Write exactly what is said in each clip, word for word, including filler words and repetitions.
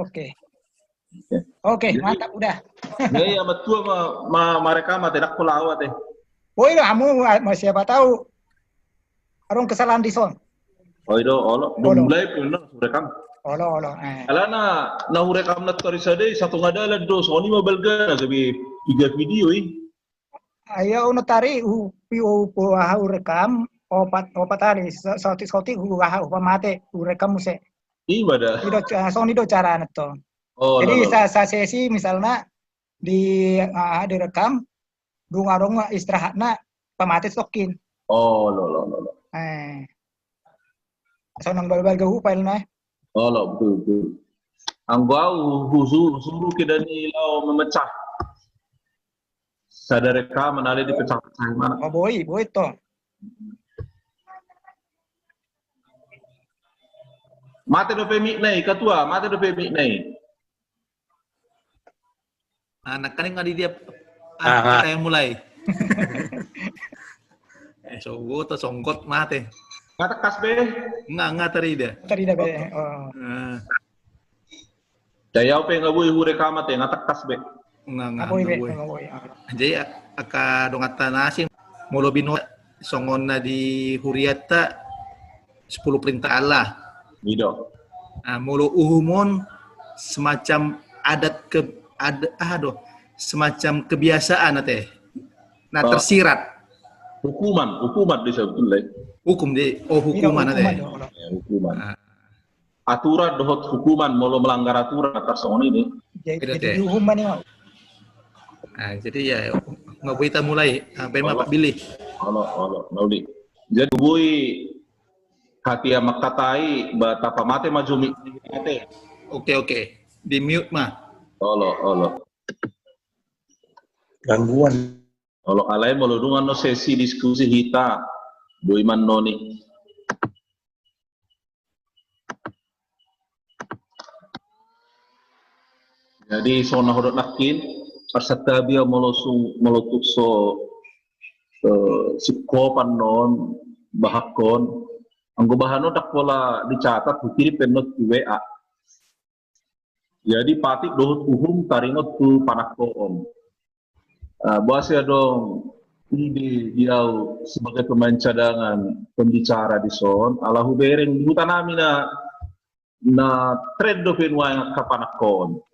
Oke. Oke, mantap, udah. Jadi, ya, matua ma, ma, marekam ate, dak pola au ate. Oh iya, hamu, ma, siapa tahu. Adong kesalahan di son. Oh, ido, olo. Olo. Dung mulai pe na hurekam. Olo, olo. Eh. Alana, na hurekam na tori sadai, satonga dalan do, songon i ma balgana, gabe piga video i. Ayo, ono tari, u, pi, u, pu, aha, hurekam, opat, opat ari, sa, saotik, saotik, u, aha, u, pamate, hurekam muse. Ima da. Ido, ah, songon i do carana to. Oh, jadi, lo, lo, sa, lo. Sa sesi misalna di, ah, direkam, dung adong istirahatna, pamate stokin. Oh, lo, lo, lo, lo. Eh. Sonang balbal gahu filena. Oh, lo, betul, betul. Anggo au, husu, suru ke dani lao memecah. Sada rekaman ale dipecah-pecah mana? Oh, boi, boi to. Mate dope mic na i, ketua, mate dope mic na i. Anak kan nga di dia, ah, anak kita yang mulai. Eh, sogo to songkot mate. Nga tangkas be? Nga, nga tarida. Tarida be. Oh. Ah. Jadi au pe nga boi hurekam ate, nga tangkas be. Nga, nga, nga boi be, nga boi. Nga boi, ah. Jadi, a-, angka donganta na asing, molo binoto songon na di huriatta, sepuluh perintah Allah. Ido. Nah, molo uhum on semacam adat ke, ad-, ah, aduh, semacam kebiasaan ate. Nah, oh. Tersirat. Hukuman, hukuman di sebetulnya. Hukum di, oh, hukuman ate. Iya, hukuman, ya. Ya, hukuman. Nah. Aturan dohot hukuman molo melanggar aturan atas songon i. Jadi, jadi dihukum mana? Nah, jadi ya, nga boi ta mulai, apa yang Bapak pilih? Olo, olo, na uli. Jadi boi hati amak katai, ba tapamate ma jo mic. Oke, oke. Di mute ma. Olo, olo. Gangguan. Olo, alai molo dung annon sesi diskusi hita, boi ma annon i. Jadi, songon na hudok nangkin, parsantabi au molo sung, molo tung so, eh, singkop annon, bahankon, anggo bahan on dak pola dicatat, hukirim pe annon tu W A. Jadi, patik dohot uhum taringot tu panangkoon. Ah, boasa adong ide di au sebagai pemain cadangan pembicara di son, ala hubereng di huta nami na, na tren dope nuaeng angka panangkoon.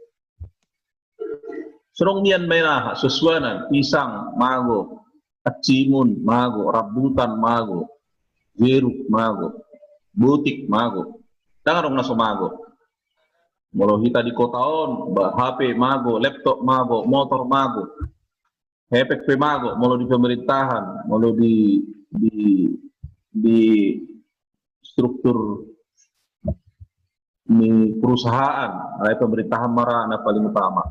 Songon nian ma i aha, suansuanan, pisang, mago, acimun, mago, rambutan, mago, jeruk, mago, botik, mago. Ndang adong na so mago. Molo hita di kota on, ba, H P mago, laptop mago, motor mago. Hepeng pe mago, molo di pemerintahan, molo di, di, di struktur ni perusahaan, alai pemerintahan ma ra na paling utama.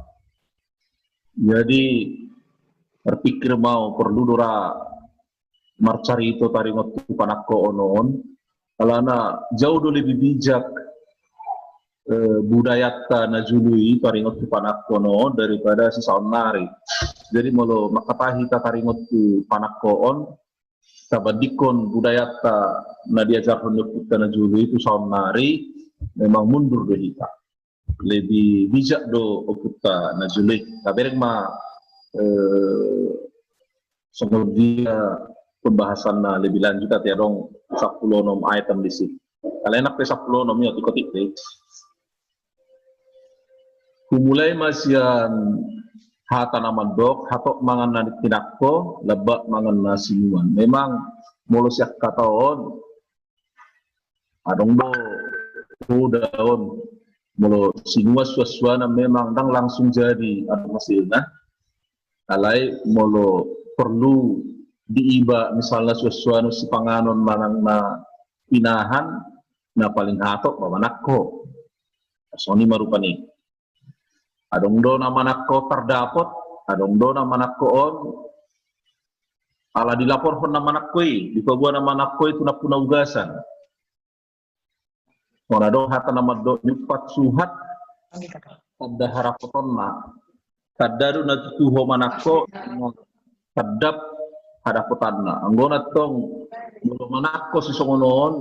Jadi, terpikir ma au perlu do ra marcarito taringot tu panangkoon on, alana jauh do lebih bijak, eh, budayanta na jolo i taringot tu panangkoon on daripada sisaonnari. Jadi molo mangkatai hita taringot tu panangkoon, tabandingkon budayanta na diajarhon ni ompunta na jolo i tu saonnari, memang mundur do hita. Lebih bijak do ompunta na jolo i. Tabereng ma, eh, songon dia pembahasanna lebih lanjut, ate, adong sampulu onom item disi. Alai ndang pe sampulu onom i, otik-otik do i. Humulai ma sian hata na mandok, hatop mangan na ningkin angko, lambat mangan na sinuan. Memang molo sian hata on, adong do poda on, molo sinuan suansuanan memang ndang langsung jadi adong hasilna. Alai molo perlu diiba misalna suansuanan sipanganon manang na pinahan, na paling hatop ma manangko. Songon i ma rupani. Adong do na manangko tardapot, adong do na manangko on ala dilaporhon na manangko i, dipaboa na manangko i tu nampuna ugasan. Songon adong hata na mandok, nyumpat suhat tanda harapotonna. Tanda do na tutu ho manangko, tandap hadapotanna. Anggo na tong molo manangko sisongon on,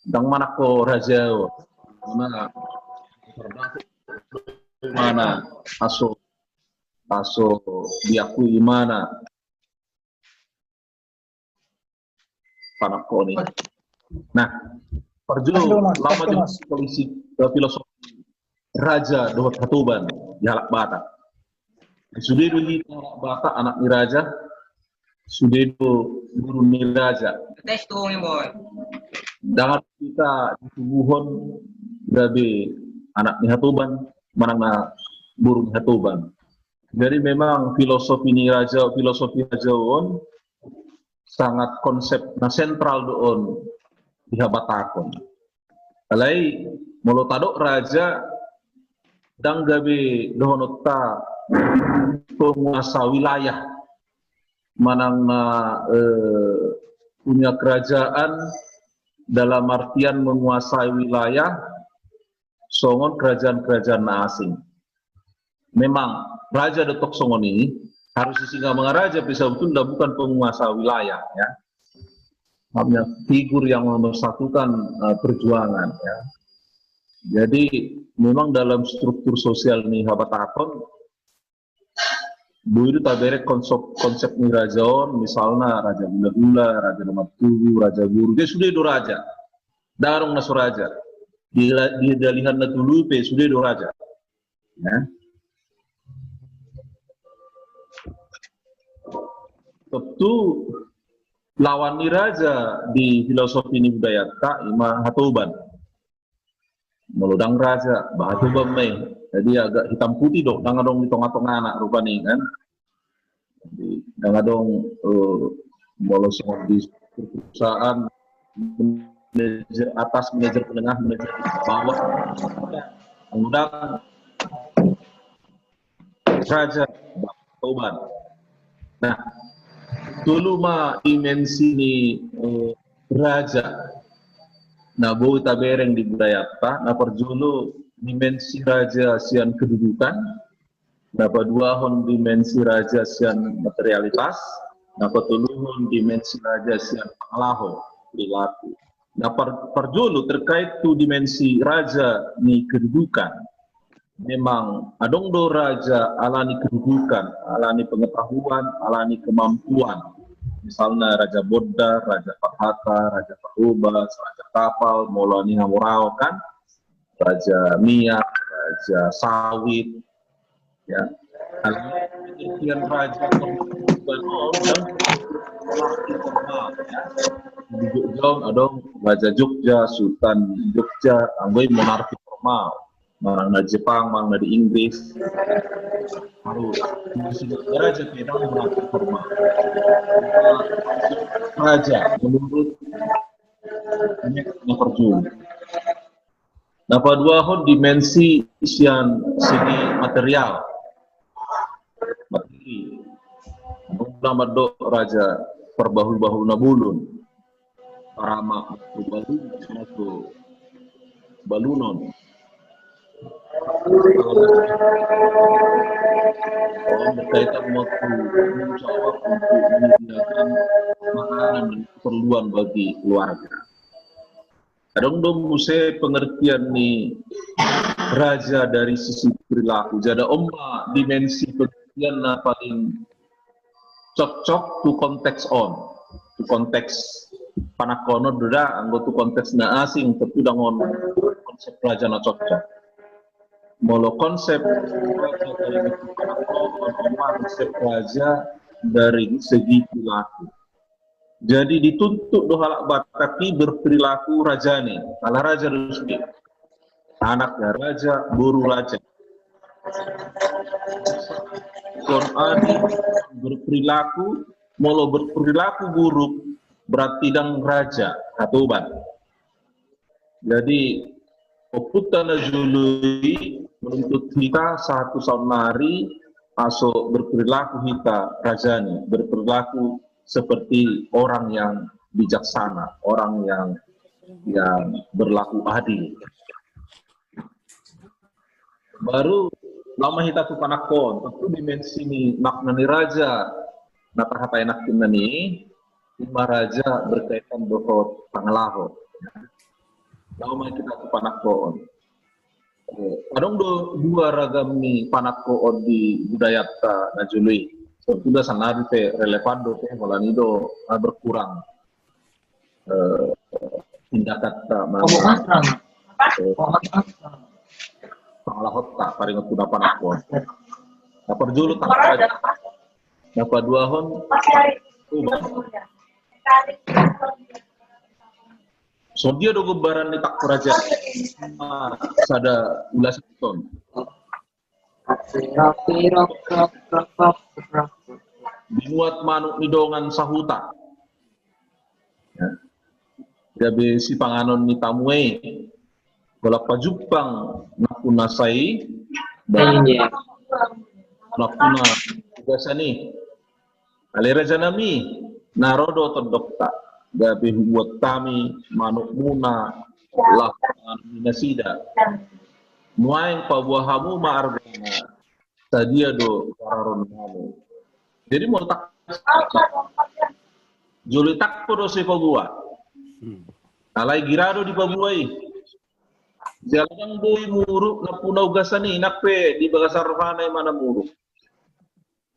ndang manangko raja on. Karena tardapot imana aso aso diakui imana panangkoni. Nah, parjolo lama di polisi filosofi raja dohot hatoban di halak Batak. Sude do hita halak Batak anak ni raja, sude do boru ni raja. Tes tuh boy. Dengan kita ditubuhon gabe anak ni hatoban, manang na boru ni hatoban. Jadi memang filosofi ni raja, filosofi raja on sangat konsep na sentral do on di habatakon. Alai molo tadok raja, ndang gabe dohononta penguasa wilayah, manang na eh, punya kerajaan dalam artian menguasai wilayah songon kerajaan-kerajaan na asing. Memang raja do tong songon i, harus isi nga mangaraja pe sabetulna bukan penguasa wilayah, ya. Maksudnya figur yang mempersatukan eh, perjuangan, ya. Jadi memang dalam struktur sosial ni habatakon boi do tabereng konsep, konsep ni raja on, misalna raja hulahula, raja na martubu, raja guru, dia sude do raja. Ndang adong na so raja. Di, di dalihan na tolu pe sude do raja. Ya. Tentu lawan ni raja di filosofi ni budayanta ima hatoban. Molo ndang raja, ba hatoban ma i. Jadi agak hitam putih do, ndang adong di tonga-tongana rupani kan. Jadi ndang adong eh, molo songon di perusahaan manajer atas, manajer menengah, manajer bawah. Ndang raja, hatoban. Nah, tolu ma dimensi ni eh, raja na boi tabereng di budayanta. Na parjolo dimensi raja sian kedudukan, na paduahon dimensi raja sian materialitas, na patoluhon dimensi raja sian pangalaho, perilaku. Na par, parjolo terkait tu dimensi raja ni kedudukan. Memang adong do raja alani kedudukan, alani pengetahuan, alani kemampuan. Misalna Raja Bonda, Raja Parhata, Raja Parhobas, Raja Kapal, molo ni Hamuraon kan, Raja Minyak, Raja Sawit. Ya. Alani pengertian raja kedudukan on, dan monarki formal, ya. Di Jogja adong Raja Jogja, Sultan Jogja, anggo i monarki formal. Manang na Jepang, manang na di Inggris. Baru raja pedang berarti formal. Raja menurut ini perjuang. Na paduahon dimensi sian segi material. Materi. Undang mandok raja parbahul-bahul na bolon. Parama tu balun, tu balunon. Berkaitan waktu menjawab untuk menyediakan makanan dan keperluan bagi keluarga. Adong do muse pengertian ni raja dari sisi perilaku. Jala on ma dimensi pengertian na paling cocok tu konteks on. Tu konteks panangkonon do da, anggo tu konteks na asing, tentu ndang on konsep raja na cocok. Molo konsep raja dari segi panangkonon, on ma konsep raja dari segi perilaku. Jadi dituntut do halak Batak i berperilaku rajani, ala raja do sude. Anak raja, boru raja. Kon adil berperilaku, molo berperilaku buruk, berarti ndang raja, hatoban. Jadi ompunta na jolo i menuntut hita sahat tu saonnari, aso berperilaku hita rajani, berperilaku seperti orang yang bijaksana, orang yang yang berlaku adil. Baru laho ma hita tu panangkonon, tentu dimensi ni makna ni raja na tahatai nangkin na ni ima raja berkaitan dohot pangalaho. Laho ma hita tu panangkonon. Adong do dua ragam ni panangkohon di budayanta na jolo i. Sebetulna sannari pe relevan do pe, holan i do, ah, berkurang, eh, tindakanta, mana, eh, pangalahonta, paringot tu na panangkohon. Na parjolo tangko, na paduahon. Songon dia do gombaran ni tangko raja? Ah, sada ulasan on. Binuat manuk ni dongan sahuta. Ya. Gabe sipanganon ni tamu i. Holan pajumpang nampuna sai, ba, nampuna ugasan i. Ale raja nami, na ro do tondongta, gabe hubuat hami manukmuna laho mangan ni nasida. Nuaeng paboa hamu ma argana, sadia do gararon nami. Jadi molo tangko, jolo tangko do sai paboa. Hmm. Alai gira do dipaboa i. Jala ndang boi muruk nampuna ugasan i, nang pe di bagasan rohana i ma na muruk.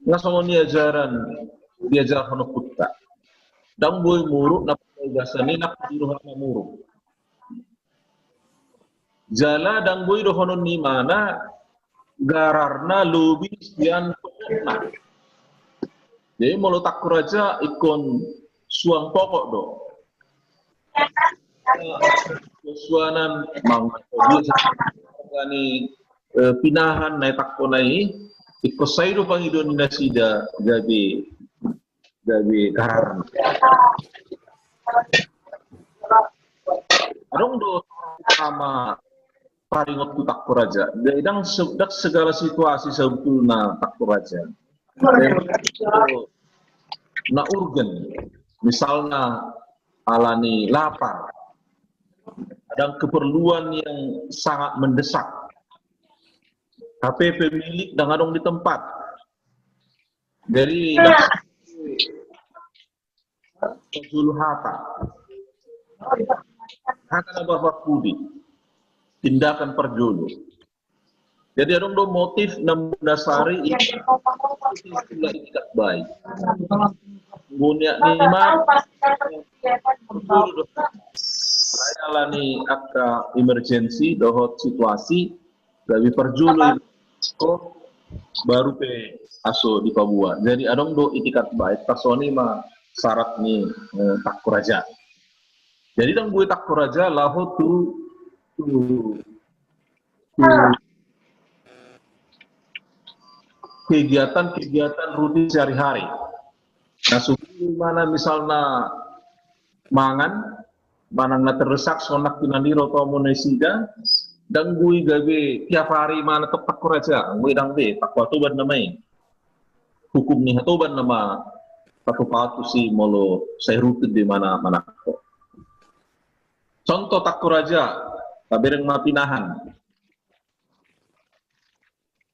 Nga songon i ajaran diajarhon ompunta. Ndang boi muruk nampuna ugasan i, nang pe di rohana muruk. Jala ndang boi dohonon ni imana gararna lobi sian pokokna. Jadi molo tangko raja ingkon suang pokok do. Suanan mangan, eh, pinahan na itangkona i, ingkon sai do pangidoan ni nasida gabe, gabe garar. Adong do nama paringot tu tangko raja. Jadi ndang se-, ndang segala situasi sebetulna tangko raja. Na urgen, misalna alani lapar, ada keperluan yang sangat mendesak. Hape pemilik ndang adong di tempat. Jadi, parjolo hata. Hata na marpudi. Tindakan parjolo. Jadi adong do motif na mendasari i, istilah itikat baik. Nggo niat ni ma, alani angka emergensi dohot situasi, gabe parjolo i, baru pe aso dipaboa. Jadi adong do itikat baik, tarsongon i ma syarat ni, eh, tangko raja. Jadi ndang boi tangko raja laho tu, tu, tu kegiatan-kegiatan rutin sehari-hari. Na so boi imana misalna mangan, manang na terdesak songon nangkinan i ro tu amanasida, ndang boi gabe tiap hari imana tangko raja, ndang boi, ndang be, tangko hatoban nama i. Hukum ni hatoban nama patupatusi molo sai rutin do imana manangko. Contoh tangko raja, tabereng ma pinahan.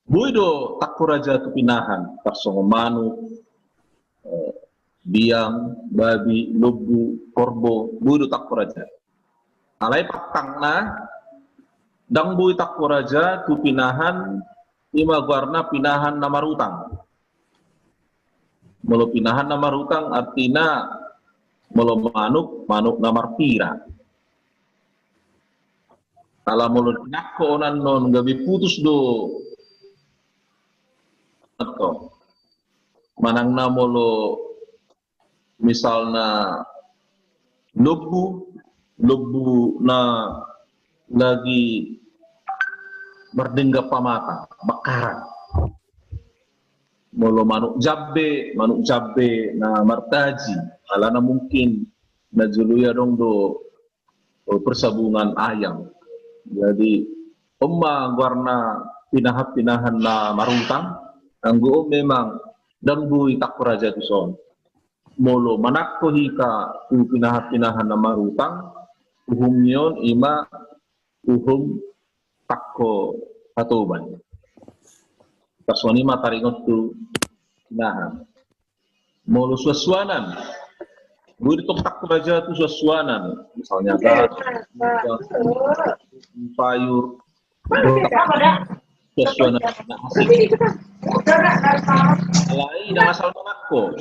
Boi do tangko raja tu pinahan, tarsongon manuk, eh, biang, babi, lombu, korbo, boi do tangko raja. Alai pantangna, ndang boi tangko raja tu pinahan, ima goarna pinahan na marutang. Molo pinahan na marutang artina molo manuk, manuk na marpira. Ala molo dinangko on annon gabe putus do. Manang na molo misalna lombu, lombu na lagi mardenggan pamata, bakaran. Molo manuk jambe, manuk jambe na martaji, alana mungkin na jolo i adong do, eh, persabungan ayam. Jadi on ma goarna pinahan-pinahan na marutang, anggo on memang ndang boi tangko raja tu son. Molo manangko hita tu pinahan-pinahan na marutang, uhum ni on ima uhum tangko hatoban. Tarsongon i ma taringot tu pinahan. Molo suan-suanan, boi do tong tangko raja tu suan-suanan, misalna kan, payur, Botak suasana na asing. Alai ndang asal manangko.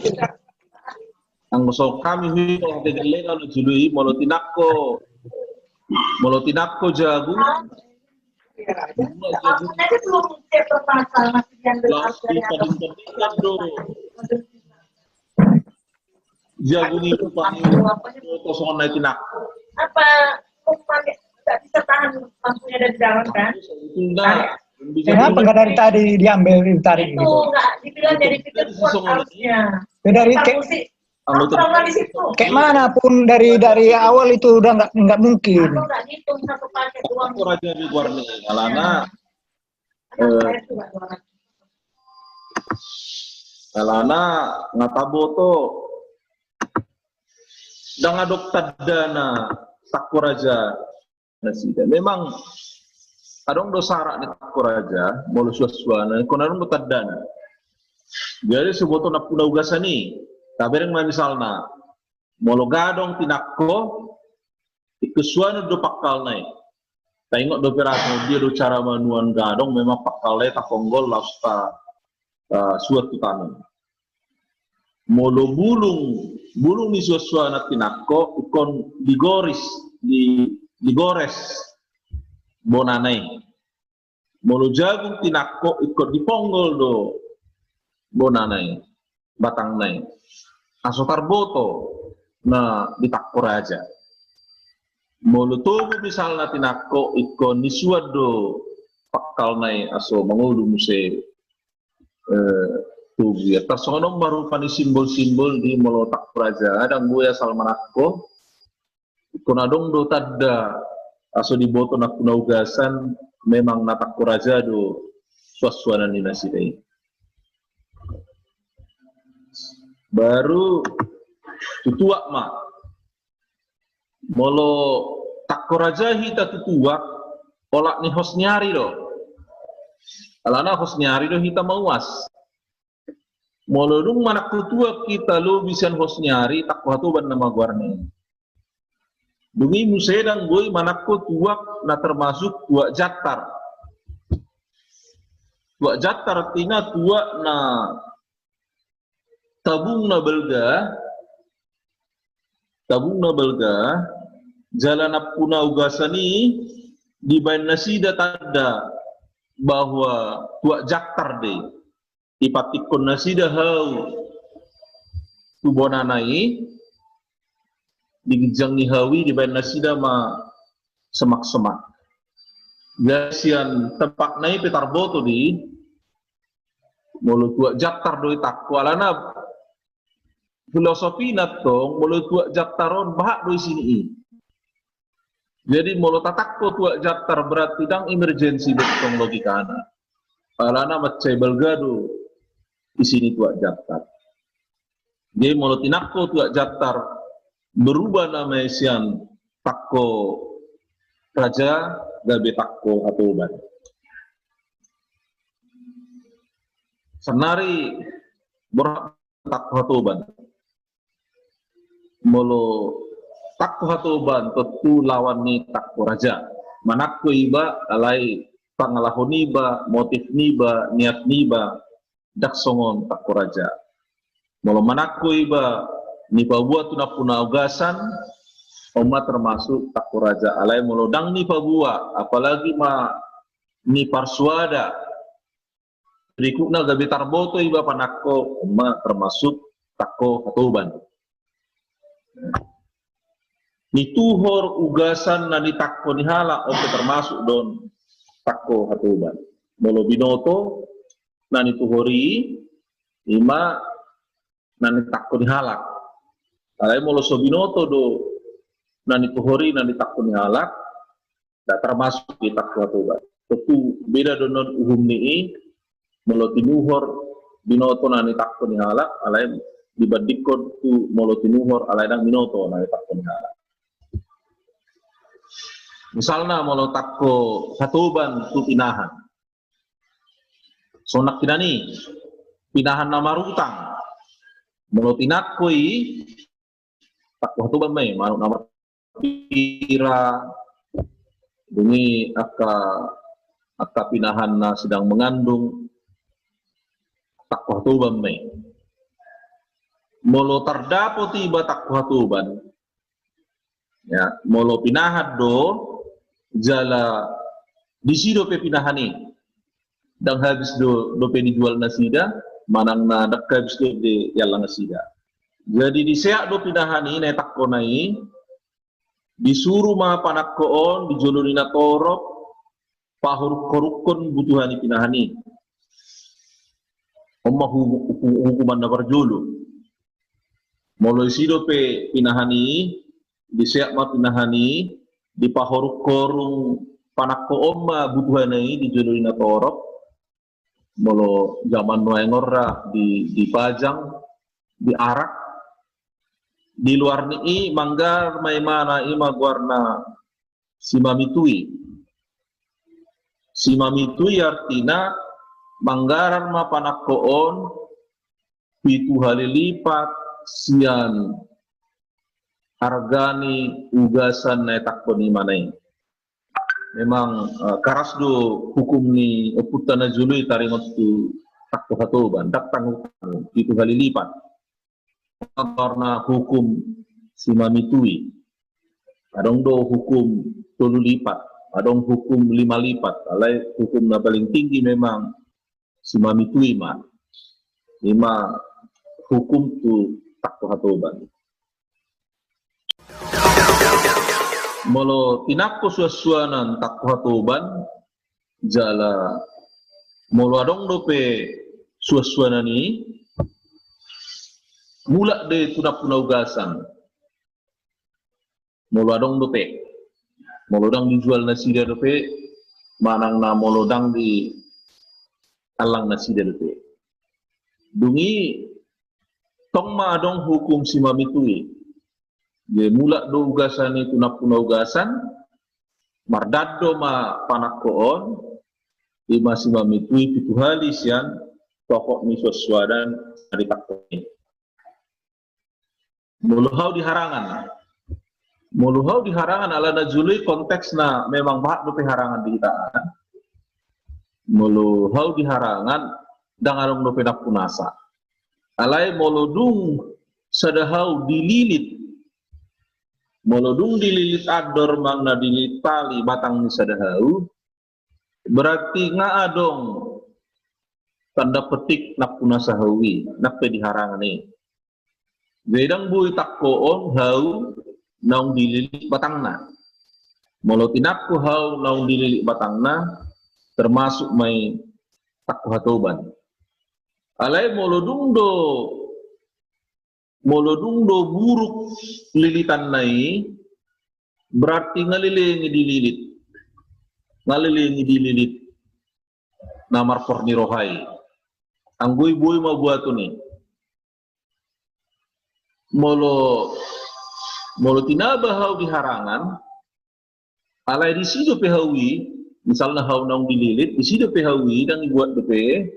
Anggo songon hami, hita hegellena na jului, molo tinangko, molo tinangko jagung, laos dipadingpadingkan do jagung i rupani, songon na tinangko. Apa rupani nggak bisa tahan lampunya dari dalam, kan? Kenapa nggak dari tadi diambil, ditarik gitu? Itu nggak dibilang dari pintu, harusnya. Ya, dari kayak, kayak mana pun dari, dari awal itu udah nggak, nggak mungkin. Raja di luar nih, alana, eh, alana nggak taboto. Ndang adong tandana tangko raja nasida. Memang adong do syarat ni tangko raja, molo suan-suanan, ingkon adong do tandana. Jadi so diboto nampuna ugasan i, tabereng ma misalna, molo gadong tinangko, ingkon suanon do pangkalna i. Taingot dope ra songon dia do cara manuan gadong, memang pangkalna i taponggol laos ta, ta suan tu tano. Molo bulung, bulung ni suan-suanan tinangko, ingkon digoris, di, digores bonana i. Molo jagung tinangko, ingkon diponggol do bonana i, batangna i. Asa tarboto na di tangko raja. Molo togu misalna tinangko, ingkon disuan do pangkalna i asa mangolu muse, eh, togu i. Tarsongon on ma rupani simbol-simbol di molo tangko raja. Ndang boi asal manangko, ingkon adong do tanda asa diboto nampuna ugasan memang na tangko raja do suan-suanan ni nasida i. Baru tu tuak ma. Molo tangko raja hita tu tuak, olat ni hos ni ari do. Alana hos ni ari do hita mauas. Molo dung manangko tuak hita lobi sian hos ni ari, tangko hatoban nama goarna i. Dung i muse ndang boi manangko tuak na termasuk tuak jantar. Tuak jantar artina tuak na tabungna balga, tabungna balga, jala nampuna ugasan i dibaen nasida tanda bahwa tuak jantar do i. Dipantikkon nasida hau tu bonana i, di ginjang ni hau i dibaen nasida ma semak-semak. Jadi sian tempatna i pe tarboto do i, molo tuak jantar do i tangko, alana filosofina tong, molo tuak jantar on, bahat do isi ni i. Jadi molo tatangko tuak jantar berarti ndang emergensi do tong logikana. Alana mansai balga do isi ni tuak jantar. Jadi molo tinangko tuak jantar, berubah nama i sian tangko raja gabe tangko hatoban. Sannari borat tangko hatoban. Molo tangko hatoban tontu lawan ni tangko raja. Manangko iba alai pangalaho niba, motif niba, niat niba, ndang songon tangko raja. Molo manangko iba nipaboa tu nampuna ugasan, on ma termasuk tangko raja. Alai molo ndang nipaboa, apalagi ma niparsuada, berikutna gabe tarboto iba panangko, on ma termasuk tangko hatoban. Nituhor ugasan na nitangko ni halak, on pe termasuk do on tangko hatoban. Molo binoto na nituhor i, i ma na nitangko ni halak. Alai molo so binoto do na nituhor i na nitangko ni halak, nda termasuk di tangko hatoban. Tontu beda do on uhum ni i, molo tinuhor binoto na nitangko ni halak, alai dibandingkon tu molo tinuhor alai ndang binoto na nitangko ni halak. Misalna molo tangko hatoban tu pinahan. Sonang pinahan i, pinahan na marutang. Molo tinangko i, tangko hatoban ma i, manuk na marpira, dung i angka angka pinahan na sedang mengandung, takko hatoban ma i. Molo tardapot iba takko hatoban, ya, molo pinahan do, jala disi dope pinahan i, ndang habis do, dope dijual nasida, manang na ndang habis dope diallang nasida. Jadi diseat do pinahan i, na itakkona i, disuru ma panangko on di jolo ni natorop, pahorunghorukkon butuha ni pinahan i. On ma hu-, hu-, hukuman na parjolo. Molo disi dope pinahan i, diseat ma pinahan i, dipahorunghorung panangko on ma butuhana i di jolo ni natorop. Molo zaman nuaeng on ra di, dipajang, diarak, di luar ni i manggarar ma imana, i ma goarna simamitui. Simamitui artina manggarar ma panangko on pitu hali lipat sian harga ni ugasan na itakkon imana i. Memang, eh, keras do hukum ni ompunta na jolo i taringot tu takko hatoban, ndang tanggung-tanggung, pitu hali lipat. Karena hukum simamitui. Adong do hukum tolu lipat, adong hukum lima lipat. Alai hukum na paling tinggi memang simamitui ma. I ma hukum tu takko hatoban. Molo tinangko suansuanan takko hatoban, jala molo adong dope suansuanan i, mulak do i tu nampuna ugasan. Molo adong dope, molo ndang dijual nasida dope, manang na molo ndang diallang nasida dope. Dung i tong ma adong hukum simamitui. Jadi mulak do ugasan i tu nampuna ugasan, mardado ma panangko on, i ma simamitui pitu hali sian pokok ni suansuanan na ditangko i. Molo hau di harangan. Molo hau di harangan, ala na jolo i konteksna memang bahat dope harangan di hita an. Molo hau di harangan, ndang adong dope nampunasa. Alai molo dung sada hau dililit, molo dung dililit andor manang na dililit tali batang ni sada hau, berarti nga adong tanda petik nampunasa hau i, nang pe di harangan i. Jadi ndang boi tangkoon hau naung dililit batangna. Molo tinangko hau naung dililit batangna, termasuk ma i tangko hatoban. Alai molo dung do, molo dung do buruk lilitanna i, berarti nga leleng i dililit. Nga leleng i dililit na marpor ni roha i. Anggo i boi ma buaton i. Molo, molo tinaba hau di harangan, alai disi dope hau i, misalna hau naung dililit, disi dope hau i, ndang dibuat dope,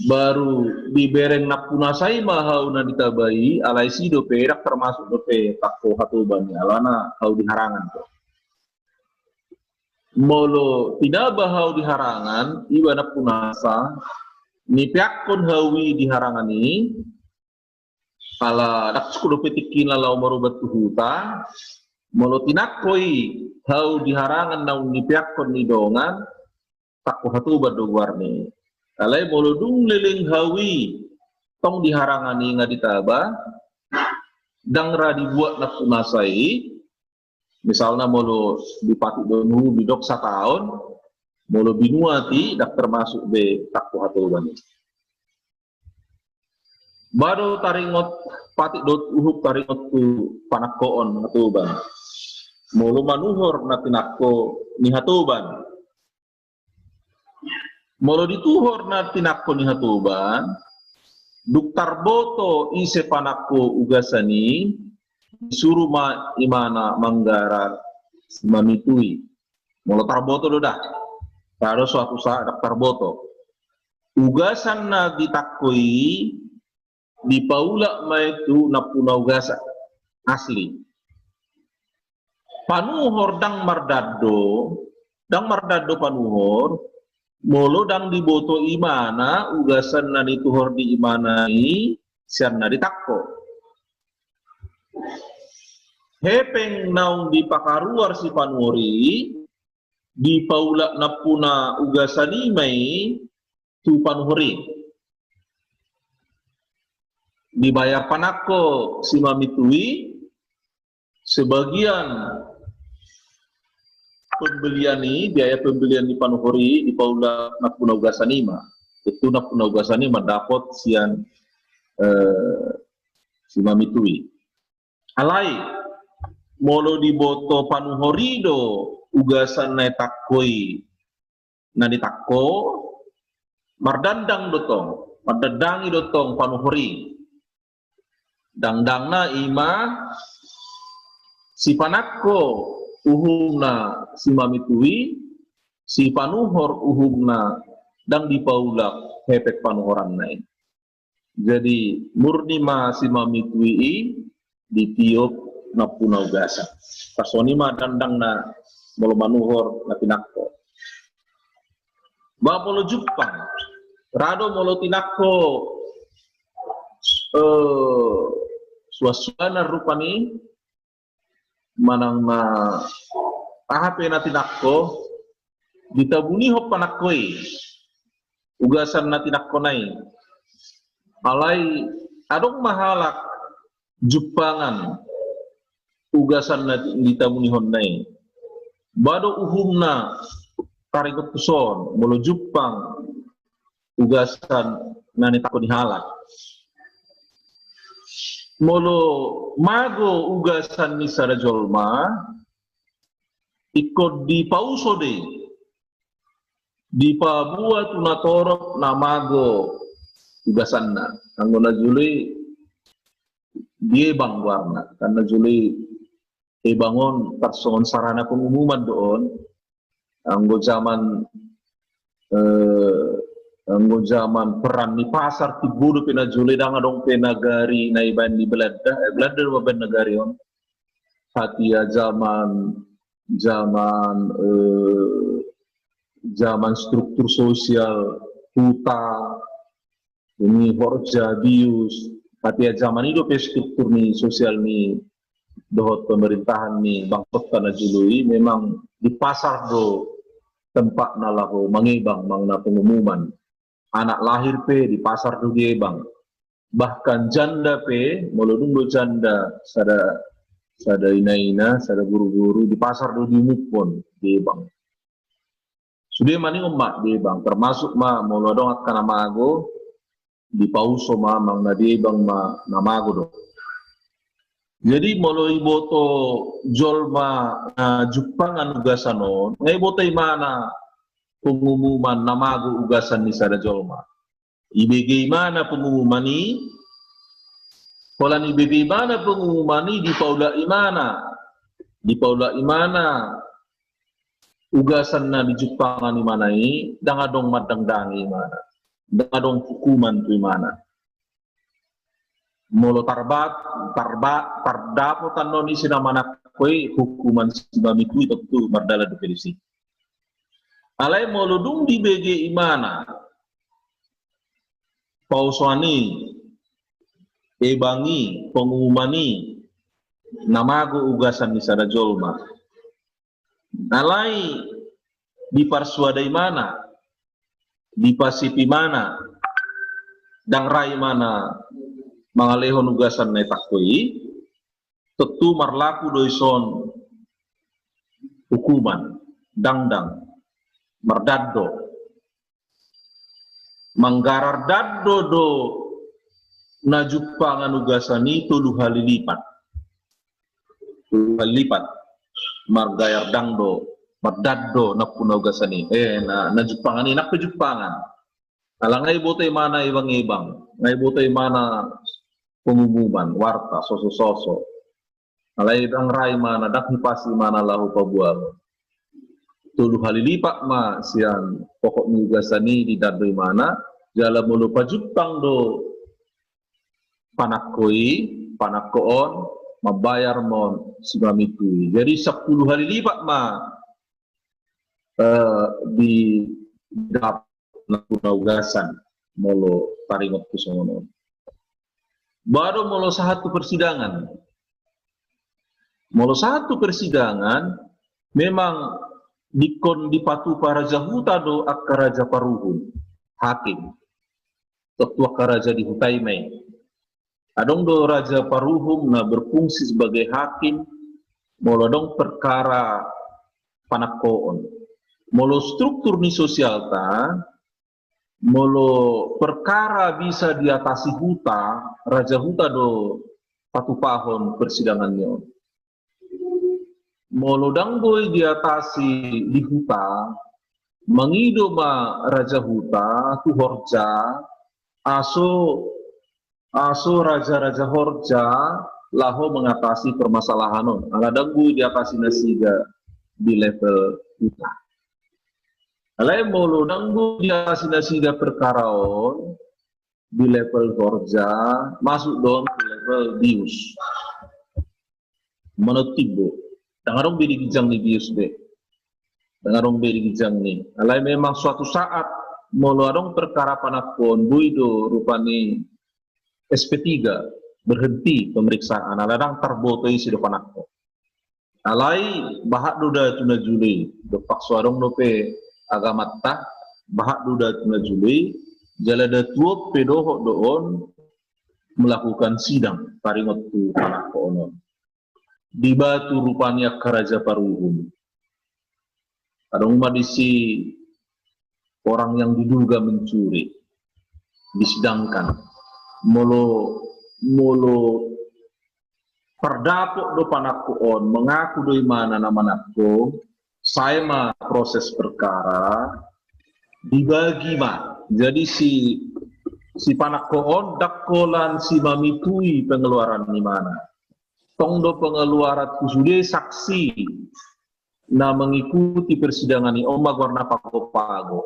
baru dibereng nampunasa i ma hau na ditaba i, alai disi dope, ndang termasuk dope tangko hatoban i, alana hau di harangan do. Molo tinaba hau di harangan, iba nampunasa, nipeakkon hau i di harangan i, ala ndang cukup dope tingkina laho maroban tu huta, molo tinangko i hau di harangan naung nipeakkon ni dongan, tangko hatoban do goarna i. Alai molo dung leleng hau i tong di harangan i nga ditaba, ndang ra dibuat nampunasa i, misalna molo di patik do nuhur didok sataon, molo binuat i ndang termasuk be tangko hatoban i. Ba do taringot patik dohot uhum taringot tu panangkoon hatoban. Molo manuhor na tinangko ni hatoban. Molo dituhor na tinangko ni hatoban, dung tarboto ise panangko ugasan i, disuru ma imana manggarar simamitui. Molo tarboto do da. Pada suatu saat ndang tarboto. Ugasan na ditangko i, dipaulak ma i tu nampuna ugasan asli. Panuhor ndang mardado, Ndang mardado panuhor molo ndang diboto imana ugasan na dituhor di imana i sian na ditangko. Hepeng naung dipakaruar si panuhor i, dipaulak nampuna ugasan i ma i tu panuhor i. Dibayar panangko si Mamitu i, sebagian pembelian i, biaya pembelian ni panuhor i, dipaulak nampuna ugasan i ma. Tentu nampuna ugasan i mandapot sian, eh, si Mamitu i. Alai molo diboto panuhor i do ugasan na ditangko i, na ditangko, mardangdang do tong, mardandangi do tong panuhor i. Dangdangna i ma sipanangko uhumna si Mamitu i, sipanuhor uhumna ndang dipaulak hepeng panuhoranna i. Jadi murni ma si Mamitu i ditiop nampuna ugasan. Tarsongon i ma dangdangna molo manuhor na tinangko. Ba molo jumpang, ra do molo tinangko, eh, suansuanan rupani, manang na aha pe na tinangko, ditabunihon panangko i ugasan na tinangkona i. Alai adong ma halak jumpangan ugasan na ditabunihonna i. Ba do uhumna taringot tuson, molo jumpang ugasan na nitangko ni halak. Molo mago ugasan ni sada jolma, ingkon dipauso do i, dipaboa tu natorop na mago ugasanna. Anggo na jolo i diebang goarna, kan na jolo i ebang on tarsongon sarana pengumuman do on. Anggo zaman, eh, anggo zaman perang ni pasar, timbo dope na jolo i, ndang adong pe nagari na ibaen ni Belanda, eh, Belanda do mambaen nagari on. Hatiha zaman, zaman, eh, zaman struktur sosial huta, ini horja, bius, hatiha zaman i dope struktur ni sosial ni dohot pemerintahan ni bangso na jolo i, memang di pasar do tempatna laho mangebang manang na pengumuman. Anak lahir pe di pasar do diebang. Bahkan janda pe, molo dung do janda sada, sada inaina, sada boruboru, di pasar do diumuphon, diebang. Sude maningon ma diebang, termasuk ma molo adong angka na mago, dipauso ma manang na diebang ma na mago do. Jadi molo iboto jolma na jumpangan ugasan on, nga iboto imana pengumuman na mago ugasan ni sada jolma. Ibege imana pengumuman i, holan ibege imana pengumuman i, dipaulak imana, dipaulak imana ugasan na dijumpangan imana i, ndang adong mandangdangi imana, ndang adong hukuman tu imana. Molo tarbat, tarbat, tardapot annon i si na manangko i, hukuman si Mamitu i tontu mardalan dope disi. Alai molo dung dibege imana pausoan i, ebang i, pengumuman i, na mago ugasan ni sada jolma, alai diparsuada imana, dipasip imana, ndang ra imana mangalehon ugasan na ditangko i, tontu marlaku do dison hukuman, dangdang, mardado. Manggarar dado do na jumpangan ugasan i tolu hali lipat. Tolu hali lipat. Margayar dang do, mardado nampuna ugasan i. Eh, na, na jumpangan i, nang pe jumpangan. Ala nga iboto imana ebang-ebang, nga iboto imana pengumuman, warta, soso-soso. Alai ndang ra imana, ndang hipas imana laho paboahon. Tolu hali lipat ma sian pokok ni ugasan i didado imana, jala molo pajumpang do panangko i, panangko on, mambayar ma on si Mamitu i. Jadi sampulu hali lipat ma eh, di dapat na ugasan molo taringot tu songon on. Ba do molo sahat tu persidangan. Molo sahat tu persidangan, memang dikon dipatupa raja huta do angka raja paruhum, hakim. Tontu angka raja di huta i ma i. Adong do raja paruhum na berfungsi sebagai hakim, molo adong perkara panangkoon. Molo struktur ni sosialta, molo perkara bisa diatasi huta, raja huta do patupahon persidangan ni on. Molo ndang boi diatasi di huta, mangido ma raja huta tu horja, aso, aso raja-raja horja laho mengatasi permasalahan on. Ala ndang boi diatasi nasida di level huta. Alai molo ndang boi diatasi nasida perkara on di level horja, masuk do on tu level bius. Manutibbo. Ndang adong be di ginjang ni bius be. Ndang adong be di ginjang ni. Alai memang suatu saat molo adong perkara panangkoon, boi do rupani S P tiga, berhenti pemeriksaan, ala ndang tarboto ise do panangko. Alai bahat do datu na jolo i, dompak so adong dope agamanta, bahat do datu na jolo i, jala datu on pe dohot do on melakukan sidang taringot tu panangkoon on. Dibahen tu rupani angka raja paruhum. Adong ma disi orang yang diduga mencuri, disidangkan. Molo, molo tardapot do panangkoon, mengaku do imana na manangko, sae ma proses perkara, dibagi ma. Jadi si, si panangkoon ndang holan si mamitui pengeluaran ni imana. Tong do pengeluaran tu sude saksi na mengikuti persidangan i, on ma goarna pago-pago.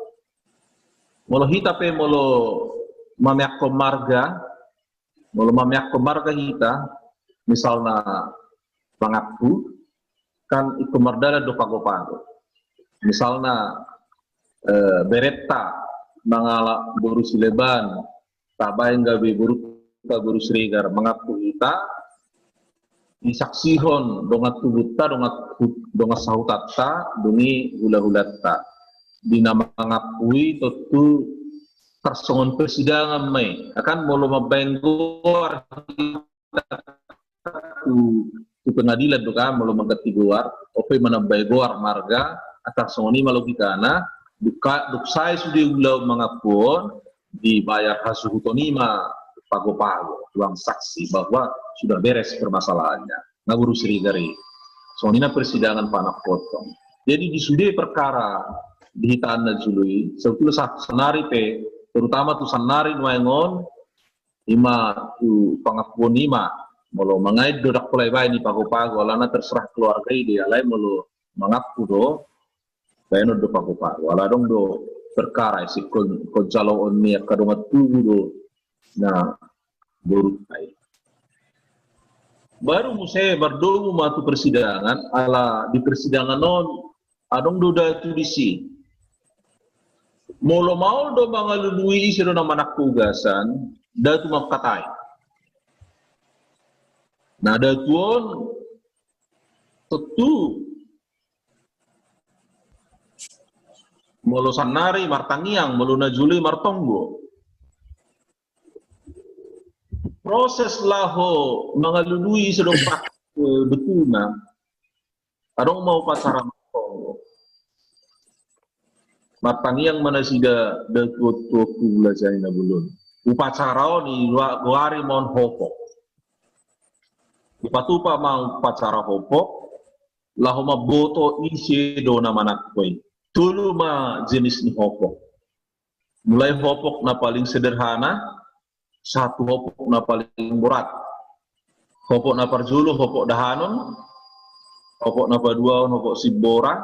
Molo hita pe molo mameakkon marga, molo mameakkon marga hita, misalna mangaku, kan ingkon mardalan do pago-pago. Misalna, eh, berenta mangalap boru Sileban, tabaen gabe boru, boru Siregar, mangaku hita, disaksihon dongan tubunta, dongan hu-, dongan sahutanta, dung i hula-hulanta. Di na mangaku i tontu tarsongon persidangan ma i. Akan molo mambaen goar tu, tu pengadilan do kan, molo mangganti goar, on pe manambai goar marga, tarsongon i ma logikana, dung ka, dung sae sude ulaon mangaku on, dibayar hasuhuton i ma pago-pago, uang saksi, bahwa sudah beres permasalahannya. Nga boru Siregar i. Songon i na persidangan panangkoon. Jadi di sude perkara di hita na jolo i, sebetulna sa-, sannari pe, terutama tu sannari nuaeng on, ima tu pangakuon ima, molo mangain do ndang pola dibaen i pago-pago, alana terserah keluarga i do, alai molo mangaku do, baenon do pago-pago. Ala adong do perkara i, ingkon, ingkon jaloon ni angka dongan tubu do na borunta i. Baru muse mardomu ma tu persidangan, ala di persidangan on adong do datu disi. Molo maol do mangalului ise do na manangko ugasan, datu mangkatai. Na datu on tontu molo sannari martangiang, molo na jolo i martonggo. Proses laho mangalului ise do pak, eh, betulna, adong ma upacara martonggo. Martangiang ma nasida datu on tu Ompu Bula Jani Nabolon. Upacara on i lua-, goari ma on hopok. Dipatupa ma upacara hopok, laho mamboto ise do na manangko i. Tolu ma jenis ni hopok. Mulai hopok na paling sederhana, sahat tu hopok na paling borat. Hopok na parjolo, hopok dahanon, hopok na paduahon, hopok simbora,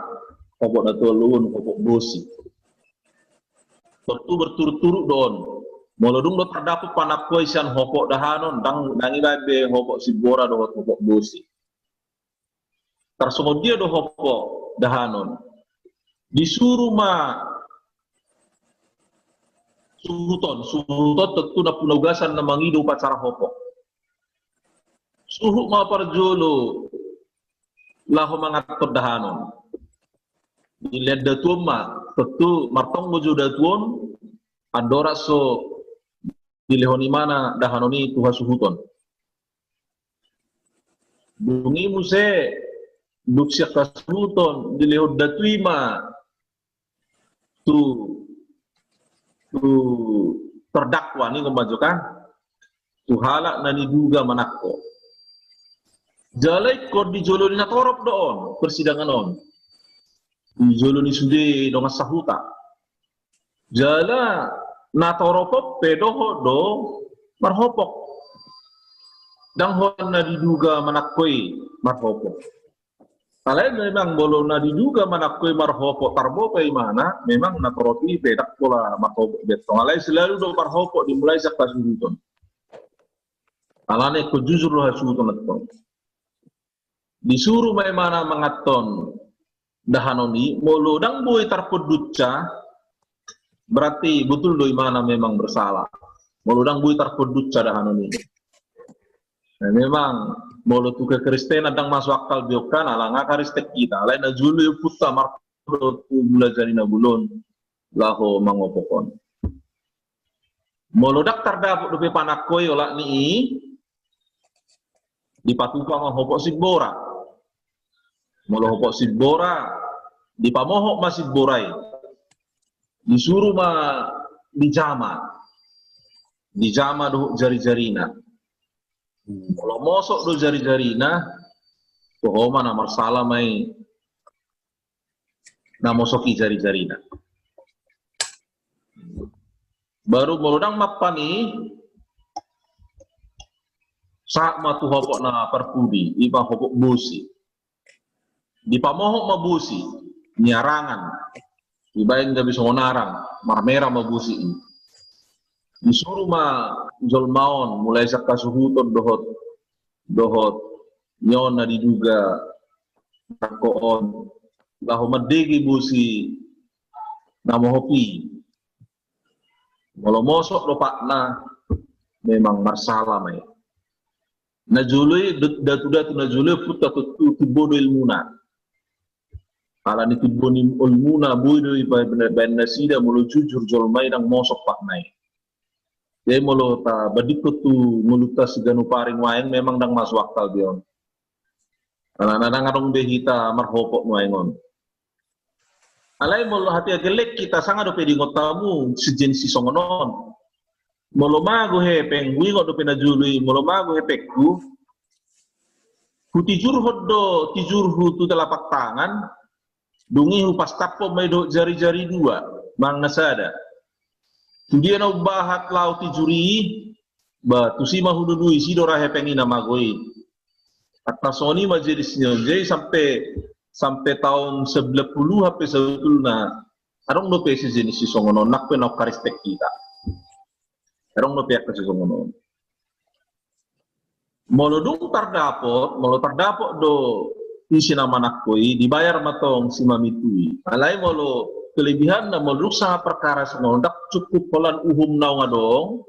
hopok na toluhon, hopok bosi. Tontu berturut-turut do on. Molo dung do tardapot panangko i sian hopok dahanon, ndang, ndang dibaen be hopok simbora dohot hopok bosi. Tarsongon dia do hopok dahanon? Disuru ma suhuton, suhuton tontu nampuna ugasan na mangido upacara hopok. Suhut ma parjolo laho manganhon dahanon. Dilehon datu on ma, tontu martonggo jo datu on, andorang so dilehon imana dahanon i tu hasuhuton. Dung i muse, dung sian hasuhuton, dilehon datu i ma tu, tu terdakwa ni, ngomong jo kan, tu halak na diduga manangko. Jala ingkon di jolo ni na torop do on, persidangan on. Di jolo ni sude dongan sahuta. Jala na torop on pe dohot do marhopok. Ndang holan na diduga manangko i marhopok. Alai memang molo na diduga manangko i marhopok, tarboto imana, memang na torop i pe ndang pola marhopok be tong. Alai selalu do marhopok dimulai sian hasuhuton. Alana ingkon jujur do hasuhuton antong. Disuru ma imana manganhon dahanon i, molo ndang boi tarpondutsa, berarti betul do imana memang bersalah. Molo ndang boi tarpondutsa dahanon i. Nah, memang molo tu kekristenan ndang masuk akal be on kan, ala nga Kristen hita, alai na jolo i ompunta marhopok tu mula jadi na bolon laho mangopok on. Molo ndang tardapot dope panangko i olat ni i, dipatupa ma hopok simbora. Molo hopok simbora, dipamohop ma simbora i. Disuru ma dijama. Dijama dohot jarijarina. Molo mosok do jarijarina, toho ma na marsala ma i na mosok i jarijarina. Baru molo ndang mampan i, sahat ma tu hopok na parpudi, i ma hopok bosi. Dipamohop ma bosi, niarangan. Dibaen gabe songon arang, marmera ma bosi i. Disuru ma jolma on, mulai sian hasuhuton dohot, dohot ni on na diduga manangko on, laho mandege bosi na mohop i. Molo mosok do patna, memang marsala ma i. Na jolo i, datu-datu na jolo i ompunta tontu timbo do ilmuna. Alani timbo ni ilmuna, boi do ibaen nasida molo jujur jolma i ndang mosok patna i. Jadi molo tabandingkon tu ngolunta siganup ari nuaeng, memang ndang masuk akal be on. Alana ndang adong be hita marhopok nuaeng on. Alai molo hatiha gelleng hita, sanga dope diingot hamu sijenis sisongon on. Molo mago hepeng, huingot dope na jolo i, molo mago hepengku, hutijurhon do tijurhu tu telapak tangan, dung i hupastaphon ma i dohot jarijari dua manang na sada. Tu dia na umbahat laho tijur i, ba tusi ma hulului, si do ra hepeng i na mago i. Antong songon i ma jadi sian on, jadi sampe, sampe taon sembilan puluhan pe sabotulna adong dope sijenis sisongon on, nang pe na Kristen hita. Adong dope angka sisongon on. Molo dung tardapot, molo tardapot do isi na manangko i, dibayar ma tong si mamitu i. Alai molo kelebihanna, molo dung sanga perkara songon on, ndang cukup holan uhum naung adong,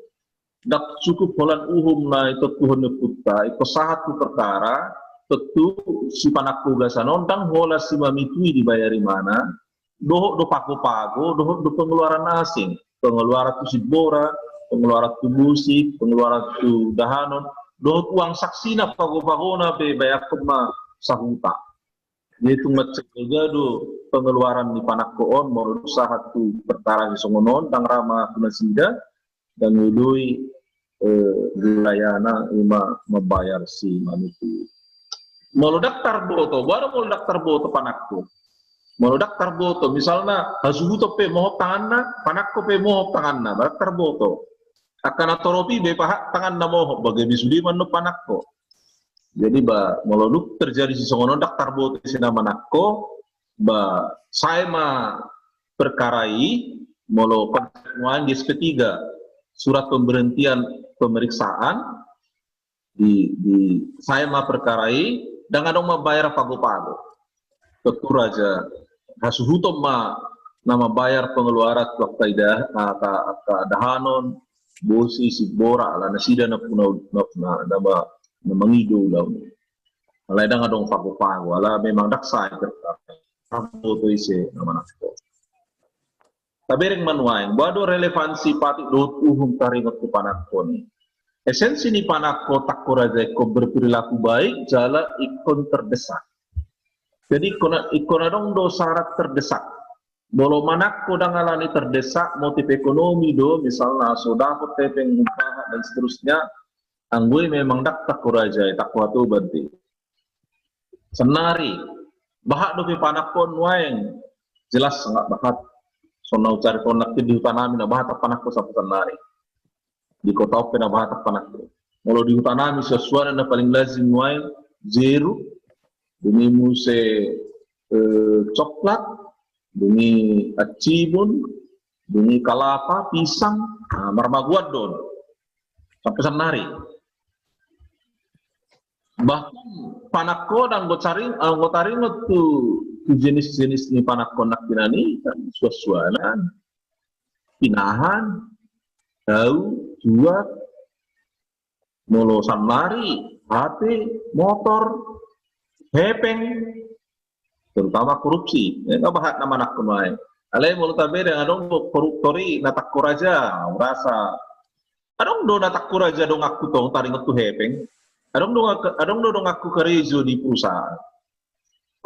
ndang cukup holan uhum na ditontuhon ni ompunta, ingkon sahat tu perkara, tontu si panangko ugasan on, ndang holan si mamitu i dibayar imana, dohot do pago-pago, dohot do pengeluaran asing, pengeluaran tu simbora, pengeluaran tu bosi, pengeluaran tu dahanon, dohot uang saksina, pago-pagona pe bayarhon ma sahuta. Jadi tung mansai gaga do pengeluaran ni panangko on, molo dung sahat tu perkara sisongon on, ndang ra mangaku nasida, ndang olo i, eh, wilayahna i ma mambayar si mamitu. Molo ndang tarboto, boha do molo ndang tarboto panangko? Molo ndang tarboto, misalna hasuhuton pe mohop tanganna, panangko pe mohop tanganna, ndang tarboto. Angka na torop i be paha tanganna mohop, ba gabe sude ma annon panangko. Jadi ba molo dung terjadi sisongon on, ndang tarboto isi na manangko, ba sae ma perkara i, molo nuaeng di S P tiga, surat pemberhentian pemeriksaan, di, di sae ma perkara i, ndang adong mambayar pago-pago. Tontu raja hasuhuton ma na mambayar pengeluaran tu angka ida, angka, angka dahanon, bosi, simbora, ala nasida na puna, na, na, na, na mangido ulaon i. Alai ndang adong pago-pago, ala memang ndang sai kerta. Pago tu ise na manangko. Tabereng ma nuaeng, boha do relevansi patik dohot uhum taringot tu panangko i. Esensi ni panangko tangko raja ingkon berperilaku baik, jala ingkon terdesak. Jadi ingkon, ingkon adong do syarat terdesak. Molo manangko ndang alani terdesak, motif ekonomi do, misalna so dapot hepeng, umbahan dan seterusnya, anggo i memang ndang tangko raja i, tangko hatoban do i. Sannari, bahat dope panangko nuaeng, jelas sangat bahat. Songon na hucariton nangkin di huta nami na bahat panangko sampe sannari. Di kota on pe na bahat panangko. Molo di huta nami suan-suanan na paling lazim nuaeng, jeruk, dungi muse, eh, coklat, dungi acibun, dungi kalapa, pisang, nah, marmaguan do on. Sampe sannari. Bahkan panangko ndang taring-, ndang taringot tu, tu jenis-jenis ni panangko nangkinan i, kan suan-suanan, pinahan, tau, tuak, molo sannari, H P, motor, hepeng, terutama korupsi. Nga bahat na manangko nuaeng. Alai molo tabereng adong do koruptor i na tangko raja, urasa. Adong do na tangko raja donganku tong taringot tu hepeng. Adong do, adong do donganku karejo di perusahaan.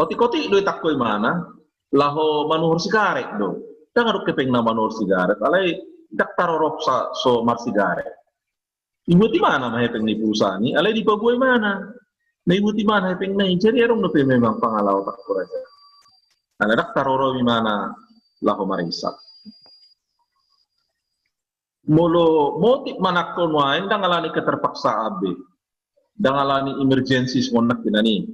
Otik-otik do itangko imana, laho manuhor sigaret do. Ndang adong hepengna manuhor sigaret, alai ndang tarorop sa so marsigaret. Dibuat imana ma hepeng ni perusahaan i, alai dipaboa imana. Na dibuat imana hepengna i, jadi adong dope memang pangalaho tangko raja. Alai ndang tarorop imana laho marisap. Molo motif manangko nuaeng ndang alani keterpaksaan be. Ndang alani emergensi songon nangkinan i.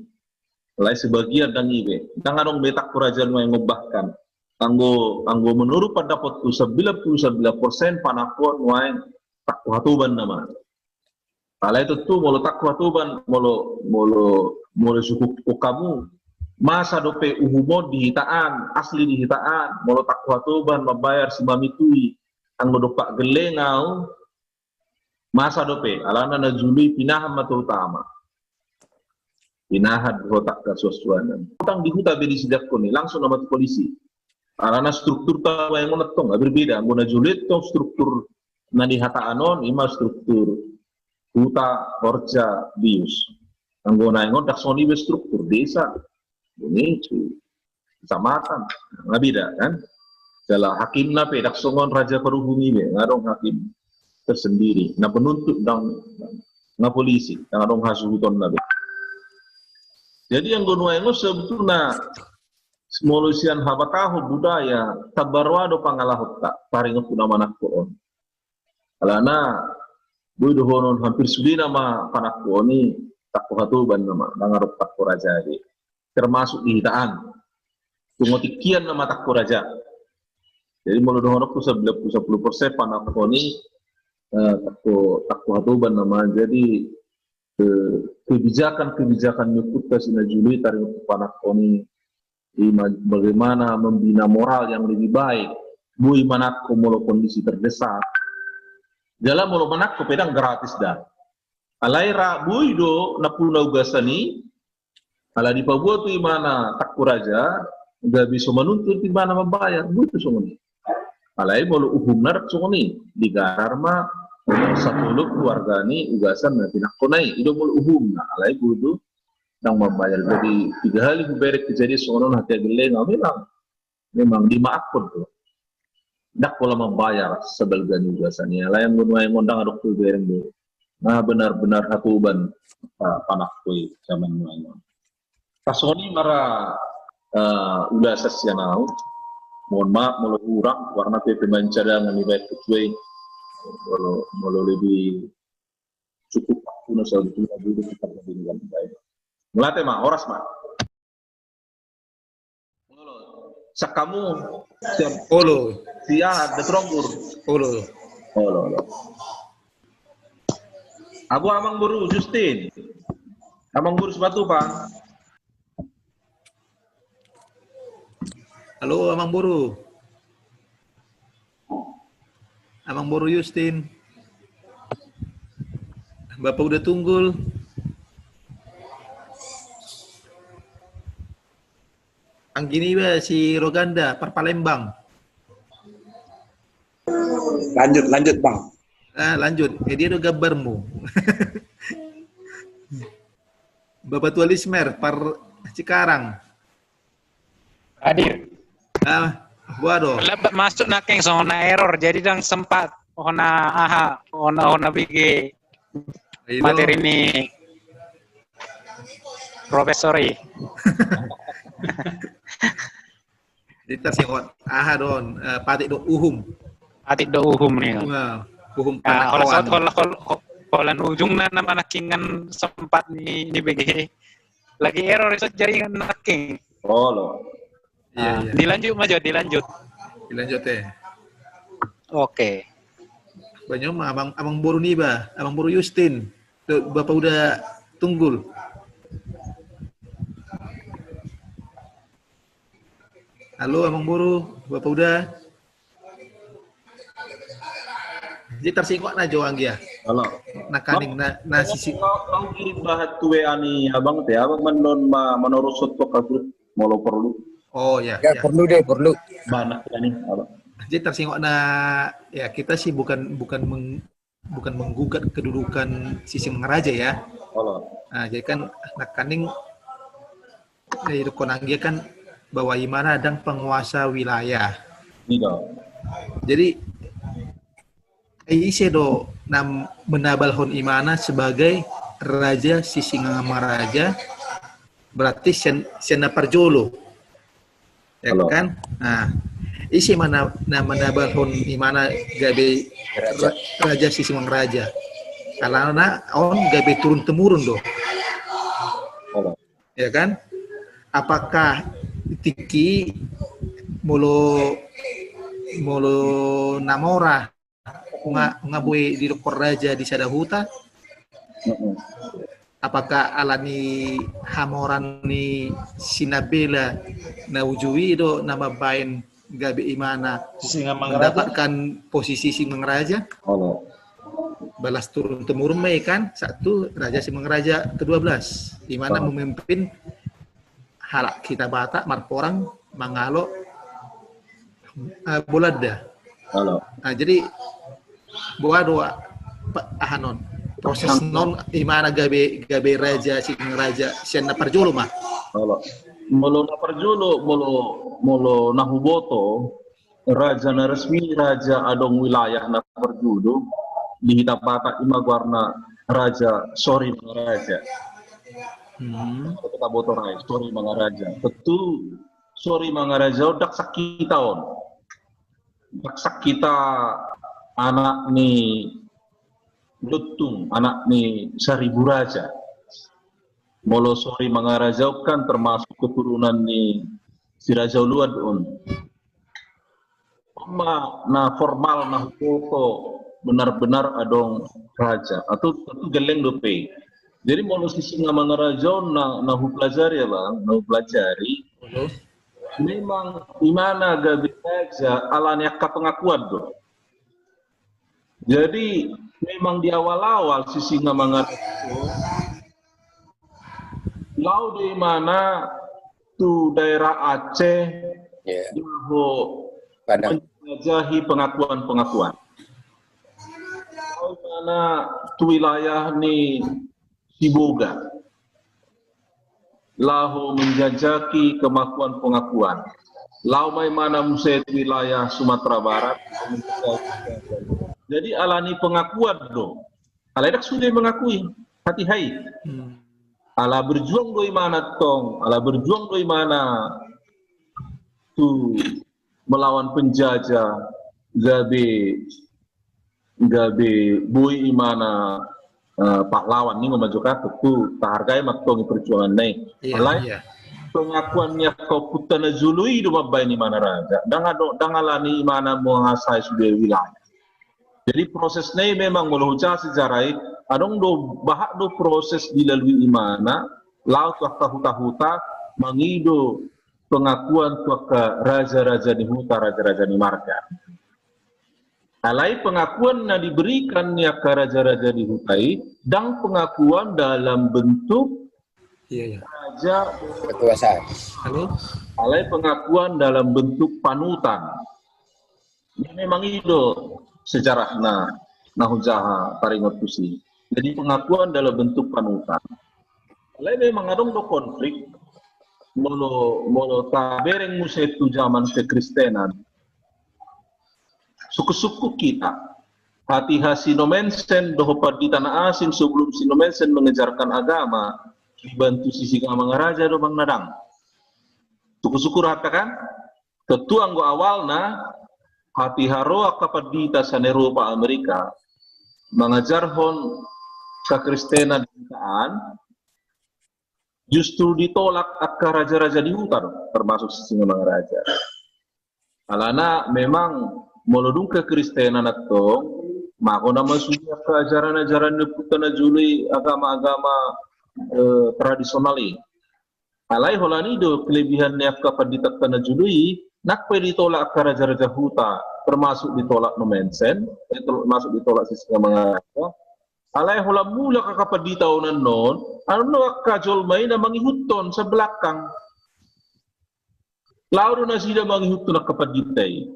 Alai sebagian ndang i be. Ndang adong be tangko raja nuaeng, bahkan. Anggo, anggo menurut pendapatku sembilan puluh sembilan persen panangko nuaeng tangko hatoban nama. Alai tontu molo tangko hatoban, molo, molo, molo suhut hamu. Masa dope uhum on di hita an, asli di hita an, molo tangko hatoban mambayar si Mamitui, anggo dompak gelleng au, masa dope, alana na jolo i pinahan ma terutama. Pinahan dohot angka suan-suanan. Utang di huta be disidangkon i, langsung nama tu polisi. Alana struktur ta nuaeng on antong, berbeda. Anggo na jolo i antong struktur na di hita an on, ima struktur huta, horja, bius. Anggo nuaeng on ndang songon i be struktur desa, dungi tu kecamatan, nga beda kan. Jala hakimna pe ndang songon raja paruhum i be, nga adong hakim tersendiri. Na penuntut ndang, nga polisi, ndang adong hasuhutonna be. Jadi anggo nuaeng on sebetulna molo sian habatahon budaya, tamba roa do pangalahonta taringot tu na manangko on. Alana boi dohonon hampir sude nama panangko on i tangko hatoban nama, ndang adong tangko raja be. Termasuk di hita an. Tung otik hian nama tangko raja. Jadi molo dohononku sembilan puluh, sepuluh persen panangko on i, eh, tangko, tangko hatoban nama. Jadi, eh, kebijakan-kebijakan ni ompunta si na jolo i taringot tu panangko on i, ima bagaimana membina moral yang lebih baik. Boi manangko molo kondisi terdesak. Jala molo manangko pe ndang gratis da. Alai ra boi do nampuna ugasan i, ala dipaboa tu imana tangko raja, gabe so manuntut imana mambayar, boi do songon i. Alai molo uhumna ndang songon i, digarar ma saluhut keluarga ni ugasan na pinangkona i, i do molo uhumna, alai boi do ndang mambayar. Jadi tiga hali hubereng kejadian songon on, hata gelleng au memang, memang dimaafkan tu. Ndang pola mambayar sebalga ni ugasan i, alai anggo nuaeng on ndang adong hubereng be. Na benar-benar hatoban, ah, panangko i zaman nuaeng on. Pas songon i ma ra, eh, ulasan sian au. Mohon maaf molo hurang, karena pe pemain cadangan i baik ketua i. Molo, molo lebih cukup waktu na sebetulna dulu kita lebih dengan baik. Mauliate ma, horas ma. Olo. Sian hamu, sian, olo, sian Datuonggur. Olo. Olo, olo. Abu, amangboru Justin. Amangboru Simatupang. Halo, Amang Boru. Amang Boru Justin. Bapa Uda Tunggul. Anggi niba si Roganda, par Palembang. Lanjut, lanjut, Bang. Ah, lanjut. Eh, dia do gambarmu. Bapa Tua Lismer, par Cikarang. Hadir. Ah, boa do. Lambat masuk nangkin, songon na error, jadi ndang sempat. Hona aha, hona, hona bege materi ni profesor i. Jadi tarsingkot aha do on, eh, patik do uhum. Patik do uhum ni. Nah, uhum Nah, panakawan. Holan, holan, holan ujungna na manangkingan sempat ni, ni bege. Lagi error iso jaringan nangkin. Olo. Iya, iya. Dilanjut ma jo, dilanjut. Dilanjut ya. Oke. Banyak mah Amang, Amang Boru niba, Amang Boru Justin. Tuh, Bapa Uda Tunggul. Halo, Amang Boru, Bapa Uda. Jadi tarsingkot na jo anggia. Halo. Nangkaning na, na sisi. Kau, kau kirim bahat tu W A ni abang te, abang manon ma, manorus tu grup molo perlu. Oh ya. Ya, Ya. Perlu deh, perlu. Mana ini, abang? Jadi tarsingkot na, ya, kita sih bukan, bukan meng-, bukan menggugat kedudukan Sisingamangaraja ya. Halo. Nah, jadi kan nangkaning, eh, idokkon anggia kan bahwa imana ndang penguasa wilayah. Iya. Jadi eh, ise do na menabalhon imana sebagai Raja Sisingamangaraja, berarti sian, sian na parjolo. Ya Halo. Kan? Nah, ise ma na, na menabalhon imana gabe ra-, Raja Sisingamangaraja. Karena on gabe turun temurun do. Halo. Ya kan? Apakah tingki molo, molo na mora nga, nga boi didokkon raja di sada huta? Mm-mm. Apakah ala ni hamoran ni si Nabela na uju i do na mambaen gabe imana Sisingamangaraja. Mendapatkan posisi Sisingamangaraja? Halo. Balas turun temurun ma i kan, satu Raja Sisingamangaraja kedua belas, di mana Oh. memimpin halak hita Batak marporang mangalo, eh, Bolanda. Halo. Nah, jadi boa do, Pak, aha non, proses non imana gabe, gabe Raja Sisingamangaraja sian na parjolo ma. Halo. Molo na parjolo, molo, molo na huboto, raja na resmi, raja adong wilayah na parjolo di hita Batak ima goarna Raja Sorimangaraja. Hmm. Kita boto rai, Sorimangaraja. Tentu Sorimangaraja on daksak hita on. Daksak hita anak ni Lontung, anak ni Saribu Raja. Molo Sorimangaraja on kan termasuk keturunan ni si Raja Uluan on. On ma na formal na huboto benar-benar adong raja. Atau tentu gelleng dope. Jadi molo Sisingamangaraja on na, na hupelajari ya bang, na hupelajari. Memang imana gabe raja ala ni angka pengakuan do. Jadi memang di awal-awal Sisingamangaraja on, laho do imana tu daerah Aceh, Iya. Laho Padang. Menjelajahi pengakuan-pengakuan. Laho imana tu wilayah ni Siboga. Laho menjajaki pengakuan-pengakuan. Laho ma imana muse tu wilayah Sumatera Barat. Jadi ala ni pengakuan do. Alai ndang sude mengakui. Hati hai. Hmm. Ala berjuang do imana tong, ala berjuang do imana tu melawan penjajah, gabe, gabe boi imana, eh, pahlawan ni, ngomong juga tentu tahargai ma tong perjuangan na i. Iya, Alai iya. pengakuan ni angka ompunta na jolo i do mambaen imana raja. Ndang ado, ndang ala ni imana menguasai sude wilayah. Jadi proses na i memang molo hujaha sejarah i, adong do, bahat do proses dilalui imana, laho tu angka huta-huta, mangido pengakuan tu angka raja-raja ni huta, raja-raja ni marga. Alai pengakuan na diberikan ni angka raja-raja di huta i, ndang pengakuan dalam bentuk, iya, iya, raja, kekuasaan. Halo? Alai pengakuan dalam bentuk panutan. Ya, memang i do sejarahna na hujaha taringot tusi. Jadi pengakuan dalam bentuk panutan. Alai memang adong do konflik, molo, molo tabereng muse tu zaman kekristenan. Sungkun-sungkun hita. Hatiha si Nommensen dohot pandita na asing sebelum si Nommensen mengajarkan agama, dibantu si Singamangaraja do manang ndang. Sungkun-sungkun hata kan? Tontu anggo awalna, hatiha ro angka pandita sian Eropa, Amerika, mangajarhon kekristenan di huta an, justru ditolak angka raja-raja di huta do, termasuk si Singamangaraja. Alana memang molo dung kekristenan antong, maka na masuhi angka ajaran-ajaran ni ompunta na jolo i, agama-agama, eh, tradisional i. Alai holan i do kelebihan ni angka panditanta na jolo i, nang pe ditolak angka raja-raja huta, termasuk ditolak Nommensen, eh, termasuk ditolak si Singamangaraja. Alai holan mulak angka pandita on annon, annon angka jolma i na mangihuthon sian belakang. Laho do nasida mangihuthon angka pandita i.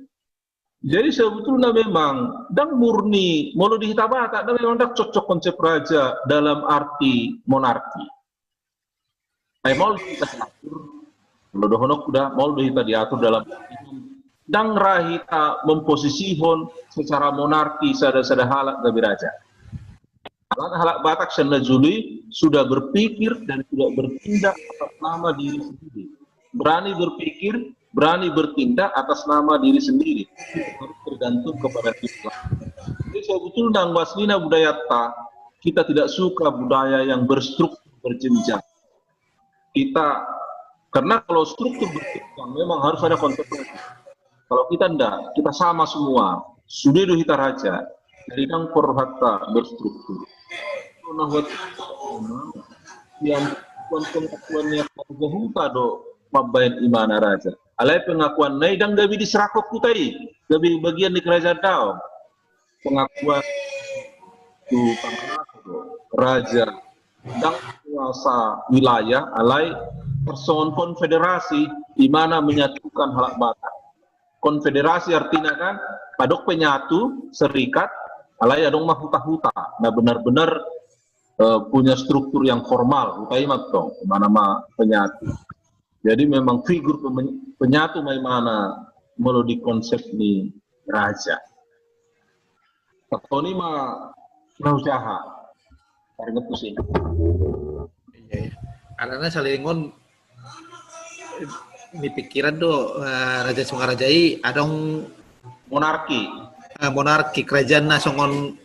Jadi sebetulna memang ndang murni, molo di hita Batak, ndang, memang ndang cocok konsep raja dalam arti monarki. Ai maol do hita diatur, molo dohononku da, maol do hita diatur dalam, ndang ra hita memposisihon secara monarki sada-sada halak gabe raja. Halak, halak Batak sian na jolo i sudah berpikir dan sudah bertindak atas nama diri sendiri. Berani berpikir, berani bertindak atas nama diri sendiri. Harus tergantung kepada kita. Jadi sebetulna anggo asli na budayata, kita tidak suka budaya yang berstruktur berjenjang. Kita, karena kalau struktur berjenjang memang harus ada konsekuensi. Kalau kita ndak, kita sama semua. Sude do hita raja. Jadi ndang porlu hata berstruktur. Nah, buat yang pengakuan ni angka raja huta do mambaen imana raja. Alai pengakuan na i ndang gabe diserahkon huta i, gabe bagian ni kerajaan daong. Pengakuan tu pangalaho do raja ndang penguasa wilayah, alai tarsongon konfederasi, imana menyatukan halak Batak. Konfederasi artina kan, adong penyatu, serikat, alai adong ma huta-huta. Nah, benar-benar, eh, punya struktur yang formal, huta i ma antong, imana ma penyatu. Jadi memang figur pemen-, penyatu ma imana molo di konsep ni raja. Antong i ma na hujaha. Taringot tusi. Iya, iya. Alana salelengon, eh, ni pikiran do, eh, Raja Singaraja i adong monarki. Eh, monarki, kerajaan na songon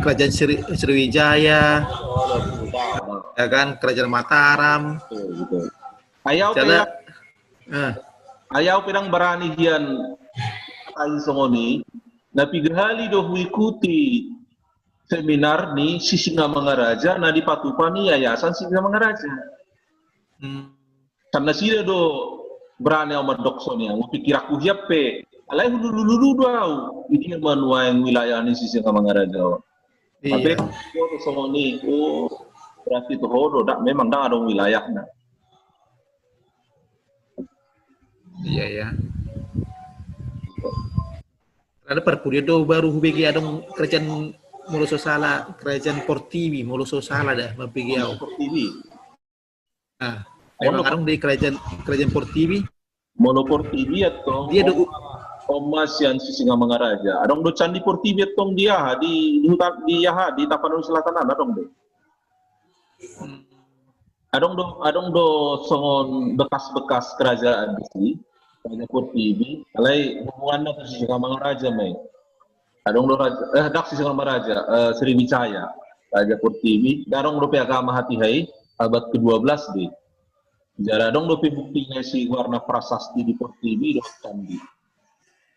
kerajaan Sri-, Sriwijaya. Oh, iya, betul. Ya kan, kerajaan Mataram. Betul, betul. Ai au pe, jala, eh. Ai au pe ndang barani hian ai songon i, na piga hali do huikuti seminar ni Sisingamangaraja na dipatupa ni Yayasan Sisingamangaraja. Hmm. Kan nasida do barani au mandok songon i, au pikiranku hian pe, alai hulululu do au, i dia ma nuaeng wilayah ni Sisingamangaraja on. Iya. Tapi songon i, oh, berarti toho do, ndang, memang ndang adong wilayahna. Iya, iya. Ada parpudi do baru hubege adong kerajaan, molo so sala, kerajaan Portibi, molo so sala da, mambege au. Portibi. Ah, memang adong di kerajaan, kerajaan Portibi. Molo Portibi antong dia do, oma sian Sisingamangaraja. Adong do Candi Portibi antong di aha, di, di hutan, di aha, di Tapanuli Selatan an adong do. Hmm. Adong do, adong do songon bekas-bekas kerajaan di si, Raja Portibi, alai hubunganna tu Sisingamangaraja ma i. Adong do raja, eh, ndang Sisingamangaraja, eh, Sriwijaya, Raja Portibi, adong dope agama hatiha i, abad kedua belas do i. Jala adong dope buktina i si goarna prasasti di Portibi, dohot candi.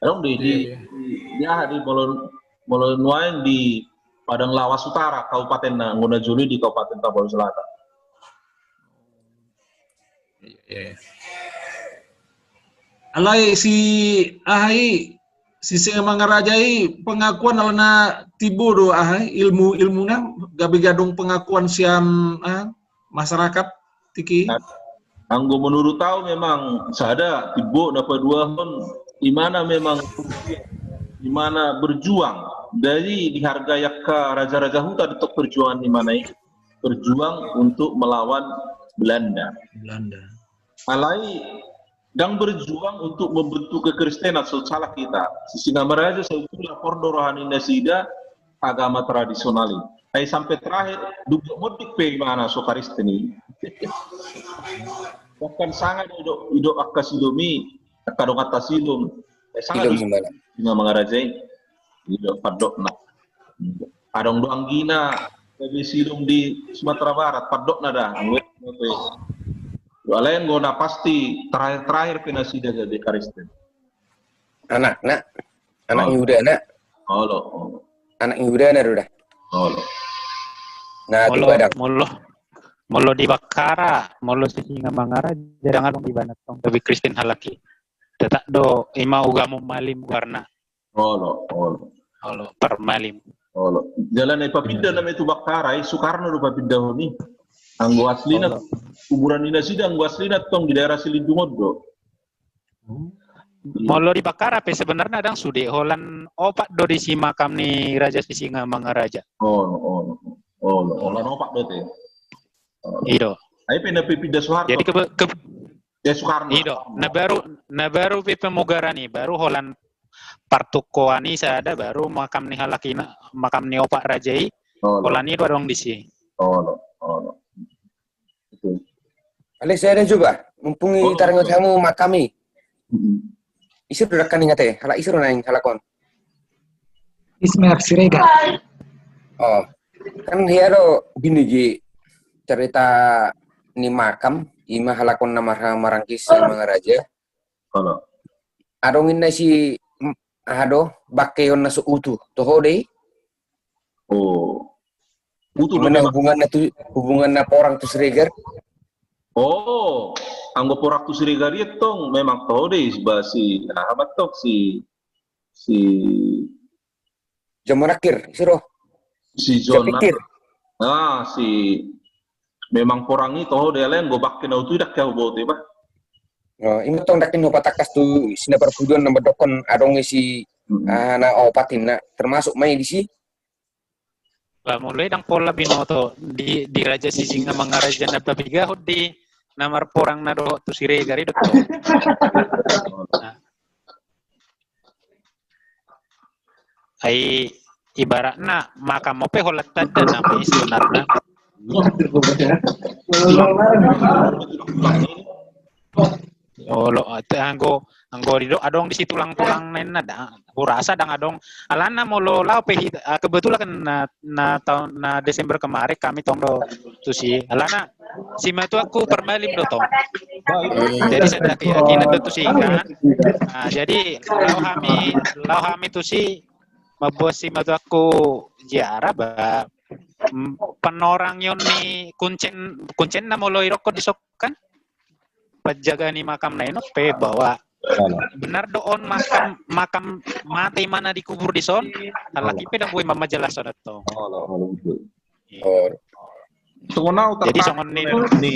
Adong di, di, iya, iya, di aha, di molo, molo nuaeng di Padang Lawas Utara, kabupatenna, anggo na jolo i di Kabupaten Tapanuli Selatan. Iya, iya, iya. Alai si aha i, si Singamangaraja i pengakuan alana timbo do aha i, ilmu-ilmuna, gabe adong pengakuan sian aha, masyarakat tingki i. Nah, anggo menurut au memang sada timbo, na paduahon imana memang imana berjuang. Jadi dihargai angka raja-raja huta di tok perjuangan imana i, berjuang untuk melawan Belanda. Belanda. Alai ndang berjuang untuk membentuk kekristenan, so salah hita. Si Singamangaraja so umpul lapor do roha ni nasida agama tradisional i. Ai sampai terakhir, dung modip pe imana so Kristen i. Bahkan sanga do ido, ido angka Silom i, angka donganta Silom. Eh, sanga do Singamangaraja i. Ido pandokna. Adong do anggina gabe Silom di Sumatera Barat, pandokna da. Alai anggo na pasti terakhir-terakhir pe nasida gabe Kristen. Anakna, anak ni udana. Olo. Anak ni udana do da. Olo. Nah, molo, molo, molo di Bakkara, molo si Singamangaraja, ndang adong di ibana tong gabe Kristen halak i. Tetap do ima ugamo Malim goarna. Olo, olo. Olo, Parmalim. Olo. Jala na ipapinda nama i tu Bakkara i, Soekarno do papindahon i. Anggo aslina, kuburan ni nasida anggo aslina tong di daerah Silindung on do. Molo di Bakkara pe sebenarna ndang sude, holan opat do disi makam ni Raja Sisingamangaraja. Olo, olo. Olo, holan opat do te. Ido. Ai pe na pinda Soeharto. Jadi ke, ke, Ya, Soekarno. Ido, na baru, na baru pe pemugaran i, baru holan partukoan i sada, baru makam ni halak i na, makam ni opat raja i, holan i do adong disi. Olo, olo. Betul. Ale, sada jo ba, mumpung i taringot hamu makam i. Ise do dangka ni hata i, halak ise do naeng halak on? Ismail Siregar. Oh, kan hea do binege cerita ni makam, ima halak on na marhaha maranggi Sisingamangaraja. Adong inna si, aha do, bangkeon na so utuh, toho do i? Oh. Utuh do memang. Hubunganna tu, hubunganna Porang tu Siregar. Oh, anggo Porang tu Siregar i tong memang toho do i, ba si, aha ma tong si, si John Monakir, ise do? Si John Monakir. Ah, si memang Porang i toho do i, alai anggo bangke na utuh i ndang hea huboto i ba. Oh, ima tong dangkin hupatakkas tu si na parpudi on na mandokkon adong i si, aha, na opat inna, termasuk ma i disi. Ba molo i ndang pola binoto di, di Raja Sisingamangaraja na papigahon di na marporang na dohot tu Siregar i do tong. Ai ibaratna makam on pe holan tanda nama i sebenarna. Olo, ate anggo, anggo didok adong disi tulang-tulangna inna da, hurasa ndang adong. Alana molo laho pe hita, ah, kebetulan kan na, na taon, na Desember kemarin kami tong do tusi. Alana simatuangku Parmalim do tong. Jadi sada keyakinan do tusi kan. Nah, jadi laho hami, laho hami tusi mamboan simatuangku ziarah ba, mm, panorang i on ni kuncen, kuncenna molo idokkon dison kan. Penjaga ni makamna i on pe bahwa benar do on makam, makam mate imana dikubur dison, halak i pe ndang boi manjelason tong. Olo, olo, betul. Songon au. Jadi songon ni, ni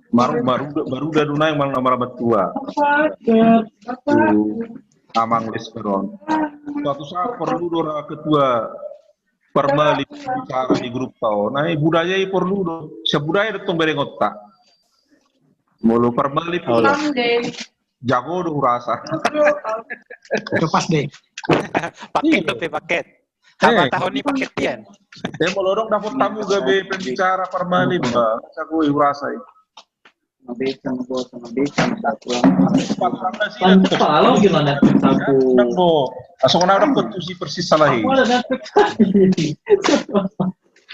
maru, maru, baru da dunai mang na marhaha martua. Tu amang Lester on. Suatu saat porlu do ra ketua Parmalim bicara di grup tao. Nah, budaya i porlu do. Sebudaya do tong berengonta. Molo Parmalim jago do hurasa. Itu pas deh. Paket do pe paket. Apa tahun ini paket pian? Eh, molo dong dapot tamu gabe pembicara Parmalim ba, jago i hurasa i. Kalau gimana? Aku. Asal kena dapot tusi persis salah i.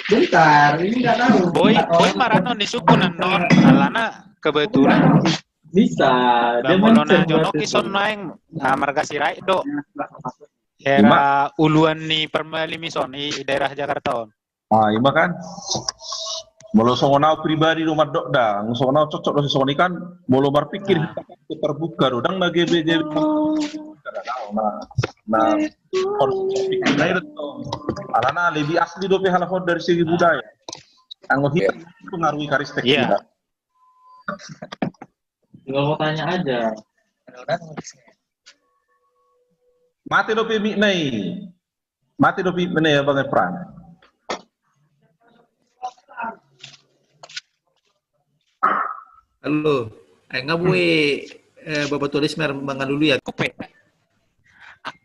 Bentar, ini nggak tahu. Boi, boi marano ni suku na non, alana kebetulan. Bisa. Molo na jonok i son naeng, ah, marga Sirait do. Hera uluan ni Parmalim i son i daerah Jakarta on. Ah, ima kan. Molo songon au pribadi do mandok da, songon au cocok do songon i kan, molo marpikir hita kan terbuka do, dang na G B G B. Na na na alana lebih asli dope halak on dari segi budaya. Anggo hita pengaruhi karistek kita. Tinggal mau tanya aja. Mate dope mic na i. Mate dope mic na i, Bang Efran. Halo. Eh, nga boi eh, Bapak Tulis mer mangalului ya. Kope.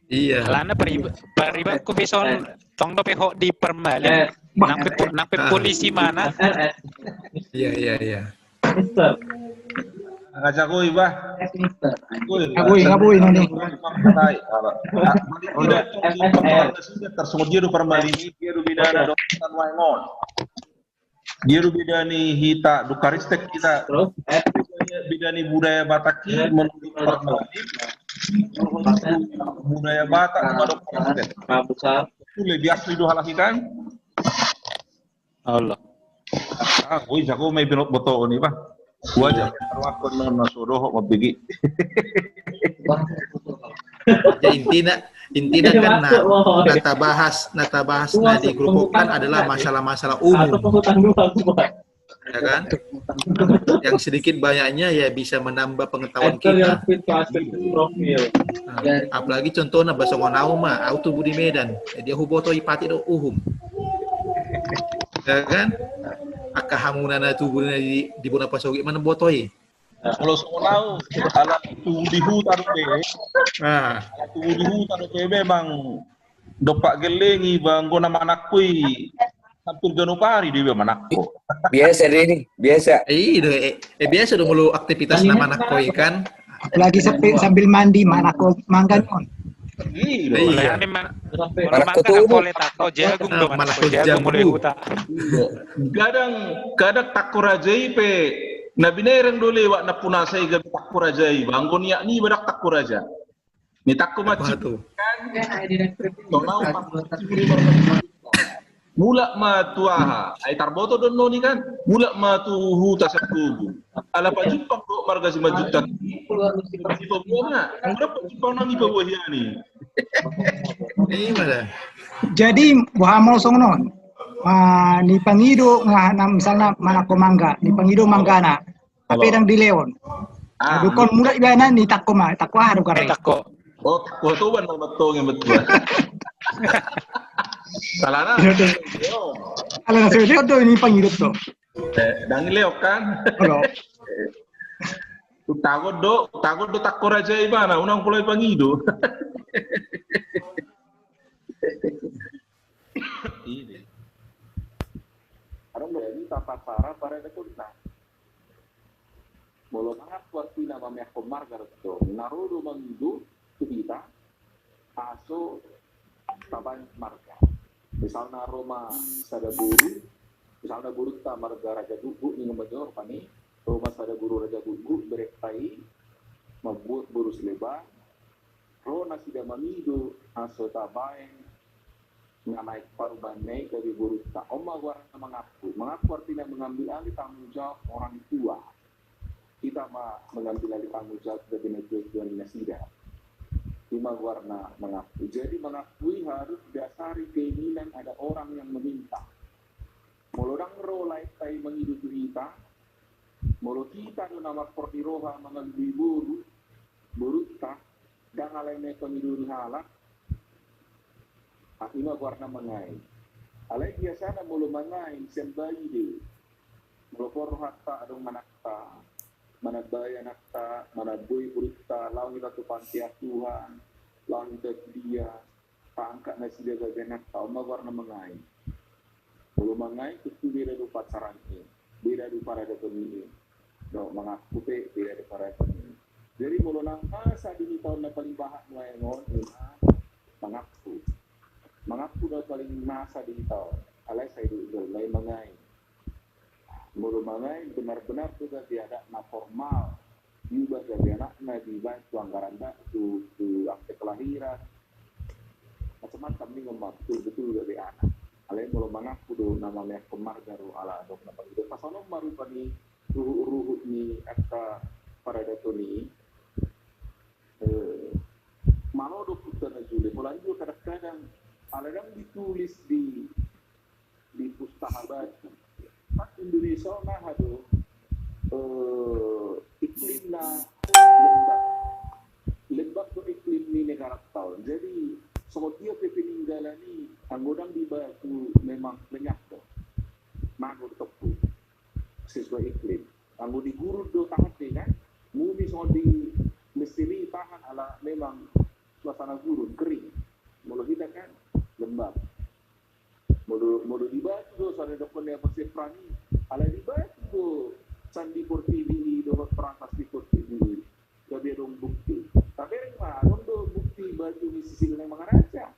Iya. Alana pariba pariba ku bison tong dope ho di permali. Nang pe nang pe polisi mana? Iya iya iya. Ngajak gue bah. Ngabui ngabui noni. Tersungguh dia do permali ini dia do bidana do tanwai ngon. Dia do bidani hita do karistek kita. Bidani budaya Batak i menurut permali. Budaya Batak cuma do karistek. Itu lebih asli do halak i kan. Allah. Ah, gue jago mai binot boto ni bah. Gue aja. Kalau aku non nasodoh mau bigi. Ya, intina intina kan na, na tabahas na tabahas na di grup kan adalah masalah-masalah umum. Ya kan? Yang sedikit banyaknya ya bisa menambah pengetahuan kita. Nah, apalagi contohnya basongon au ma, au tubu di Medan. Jadi aku boto ipati do uhum. Ya kan? Angka hamuna na tubu di, di bona pasogit mana botoi. Kalau songon au ala tubu di huta dope. Nah, tubu di huta dope memang dompak gellengi bang gona manakui hampir ganup ari dia manakko. Biasa deh ini, biasa. Eh, eh, eh biasa dong lu aktivitas na manakko ikan. Apalagi sambil, sambil mandi manakko mangga non. Iya. Manakko tubu. Boleh takko jagung do manakko jagung mulai huta. Kadang kadang takko raja i pe na binereng do lewat na punasa i gabe takko raja i bang goniak ni badak takko raja. Ni takko ma tu. Mulak ma tu aha? Ai tarboto do noni kan? Mulak ma tu huta sakubu. Ala pajumpang do marga Simanjuntak. Di pabuana. Anggo pajumpang nang di pabuahiani. Jadi boha molo songon on. Ni pangido nga misalna manakko mangga, ni pangido manggana. Tapi dang dilehon. Dukon mulak ibana ni takko ma, takko aha do kare. Takko. Oh, takko tu ban mau betul yang betul. Salah na. Salah na sudah do ini pangido tu. Dang dilehon kan. Takut do, takut do takko raja ibana, unang pulai pangido. Ini. Adong do tata cara pada dekunta. Molo mangan tu artina mameakkon marga do tong na ro do mangido tu hita aso tabaen marga. Misalna ro ma sada boru, misalna borunta marga Raja Guguk ni manjor pani, ro ma sada boru Raja Guguk beretta i mambuat boru Sleban, ro nasida mangido aso tabaen na naeng parumaen na i gabe borunta. On ma goarna mangampu. Mangampu artina mengambil alih tanggung jawab orang tua. Hita ma mengambil alih tanggung jawab gabe na tua-tua ni nasida. I ma goarna mangampu. Jadi mangampu i harus dasari keinginan ada orang yang meminta. Molo dang ro laenta i mangido tu hita, molo hita do na marpordi roha mangalului boru, borunta, dang alai na i pangido ni halak, ima goarna mangae. Alai biasana molo mangae sian bayi do. Molo porhanta adong anakta, manambai anakta, manamboi borunta, laho hita tu panti asuhan, laho hita tu dia, taangkat nasida gabe anakta, on ma goarna mangae. Molo mangae tontu beda do pacaran i, beda do paradaton i. Dohot mangampu pe beda do paradaton i. Jadi molo na masa di hita on na paling bahat nuaeng on ima mangampu. Mangampu na paling masa di hita on. Alai sai do jolma i mangae. Molo mangae benar-benar do gabe adat na formal. Diubah gabe anakna, dibaen tu anggaran da, tu, tu akte kelahiran. Macam-macam ni ngomong betul-betul gabe anak. Alai molo mangampu do na mameakkon marga do ala adong na pangido. Pas on ma rupani ruhut-ruhut ni angka paradaton i. Pola i do kadang-kadang ala ndang ditulis di di pustaka batu. Kan Indonesia on aha do, eh, iklimna lembab. Lembab do iklim ni negara ta on. Jadi songon dia pe peninggalan i, anggo ndang di batu memang lenyap do. Mago do topu. Sesuai iklim. Anggo di gurun do tahan dei kan. Bumi songon di Mesir i tahan ala memang suasana gurun, kering. Molo hita kan lembab. Molo, molo di batu do, songon na didokkon ni Apostel Paulus i, ala di batu do Candi Portibi i dohot Prasasti Portibi i. Gabe adong bukti. Tabereng ma, adong do bukti batu ni Sisili Naing Mangaraja.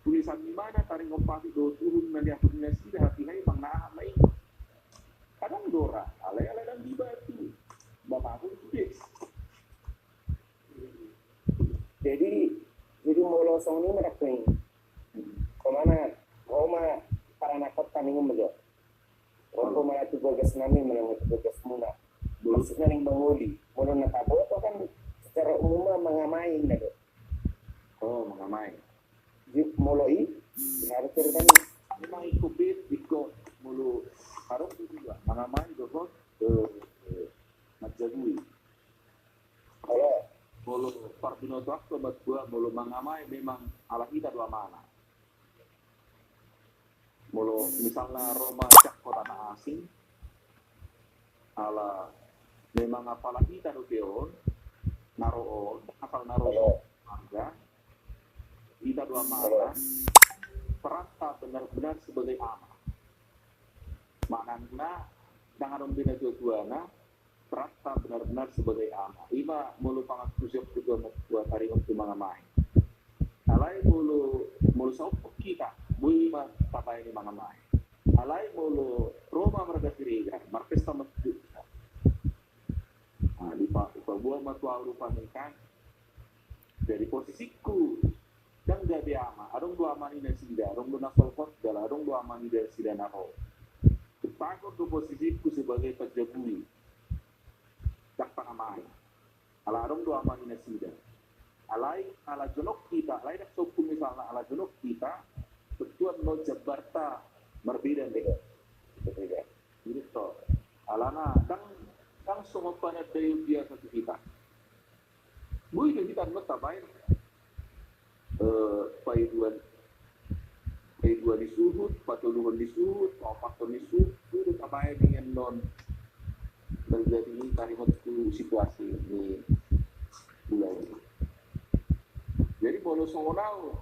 Tulisan ni mana taringot pati do tuhun na niaput ni nasida, hatiha i manang na aha ma i. Adong do ra, alai ala ndang di batu. Bapa pun sude. Jadi, jadi molo songon i ma dang pe. Ho ma na, ho ma paranakhon ta ningon ma jo. Ho ma na tu bagas nami manang tu bagas muna. Maksudna naeng mangoli. Molo na taboto kan secara umum ma mangamai na do. Oh, mangamai. Di, molo i, di harus cerita ni. Memang ingkon bet, ingkon molo harus juga mangamai dohot, eh, eh, manjagui. Molo parbinotoan tu matua, molo mangamai memang ala hita do amana. Molo misalna ro ma sian hita na asing, ala memang apala hita dope on, na ro on, asal na ro on, marga, hita do amana, peran ta benar-benar sebagai anak. Manang na, ndang adong be na tua-tuana, peran ta benar-benar sebagai anak. Ima molo pangantusion tu tua, tua taringot tu mangamai. Alai molo, molo saompung hita, boi ma tabaen i mangamai. Alai molo ro ma marga Siregar, marpesta ma tu hita. Nah, dipa-, dipaboa ma tu ahu rupani kan. Jadi posisiku, ndang gabe ama, adong do ama ni nasida, adong do na solhot jala, adong do ama ni nasida na ro. Tangkon do posisiku sebagai panjagui. Ndang pangamai. Ala adong do ama ni nasida. Alai, ala jonok hita, alai ndang saompung misalna ala jonok hita, tontu annon jambarta marbeda dei. Berbeda. Jadi to, alana ndang, ndang songon panandaion biasa tu hita. Boi do hita annon tabaen, eh, paidua, paidua ni suhut, patoluhon ni suhut, paopathon ni suhut, boi do tabaen i annon. Terjadi i taringot tu situasi ni bulan i. Jadi molo songon ahu,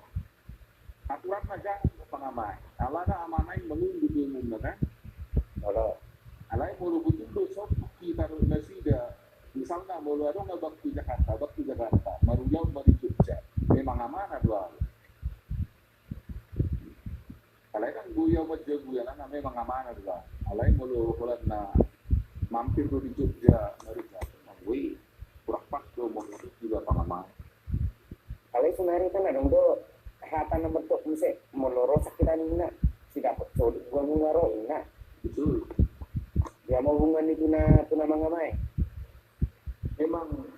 aturan na jahat do pangamai. Alana amana i mangundu tu umumna kan. Alai molo betul do saompung hita dohot nasida, misalna molo adong na bangku Jakarta, bangku Jakarta, marulaon ma di Jogja, memang amana do ahu. Alai ndang boi ahu manjagui, alana memang amana do ahu. Alai molo holan na mampir do di Jogja, marulaon, ndang boi. Kurang pas do molo iba pangamai. Alai sonari kan adong do hata na mardok muse, molo rosak hita ninna, sai dapot solu, boi nunga ro ninna. Betul. Dia ma hubungan ni tu na, tu na mangamai. Memang,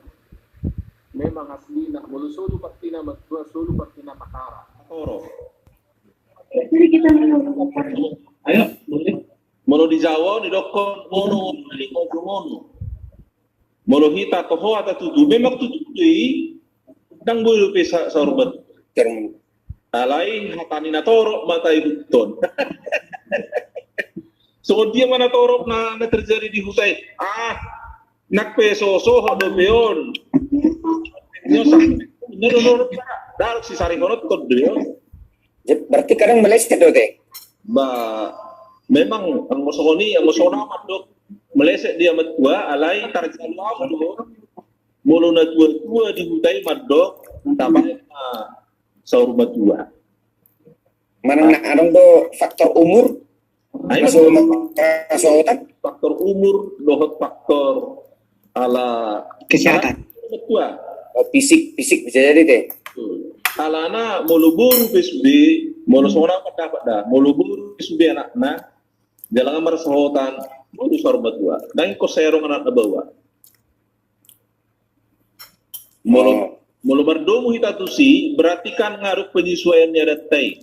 memang aslina, molo solu parti na matua, solu parti na patara. Toro. Ayo, boleh. Molo di Jawa on didokkon ono, ono, ono. Molo hita toho hata tutu, memang tutu do i, ndang boi dope sa-, saur matua. Alai hata ni na torop ma taihuthon. Songon dia ma na torop na, na terjadi di huta i. Ah, nang pe so, so, sohot dope on. Nyo sa-, nyo do, do, do, dalok sisarihonon do on. Berarti kadang meleset do te? Ba, memang anggo songon i, anggo songon ahu mandok meleset dia matua, alai tarjalo ahu do. Molo na tua-tua di huta i mandok, tabaen ma saur matua. Manang na adong do faktor umur? Ayo, so, so, faktor umur dohot faktor ala kesehatan. Ala tua. Oh, fisik, fisik bisa jadi te. Hmm. Alana molo boru pe sude, molo songon ahu pendapat da, molo boru pe sude anakna, jala nga marsohotan, boru saur matua. Ndang ingkon sai adong anak na baoa. Molo, oh, Molo mardomu hita tusi, berarti kan nga adong penyesuaian ni adatta i.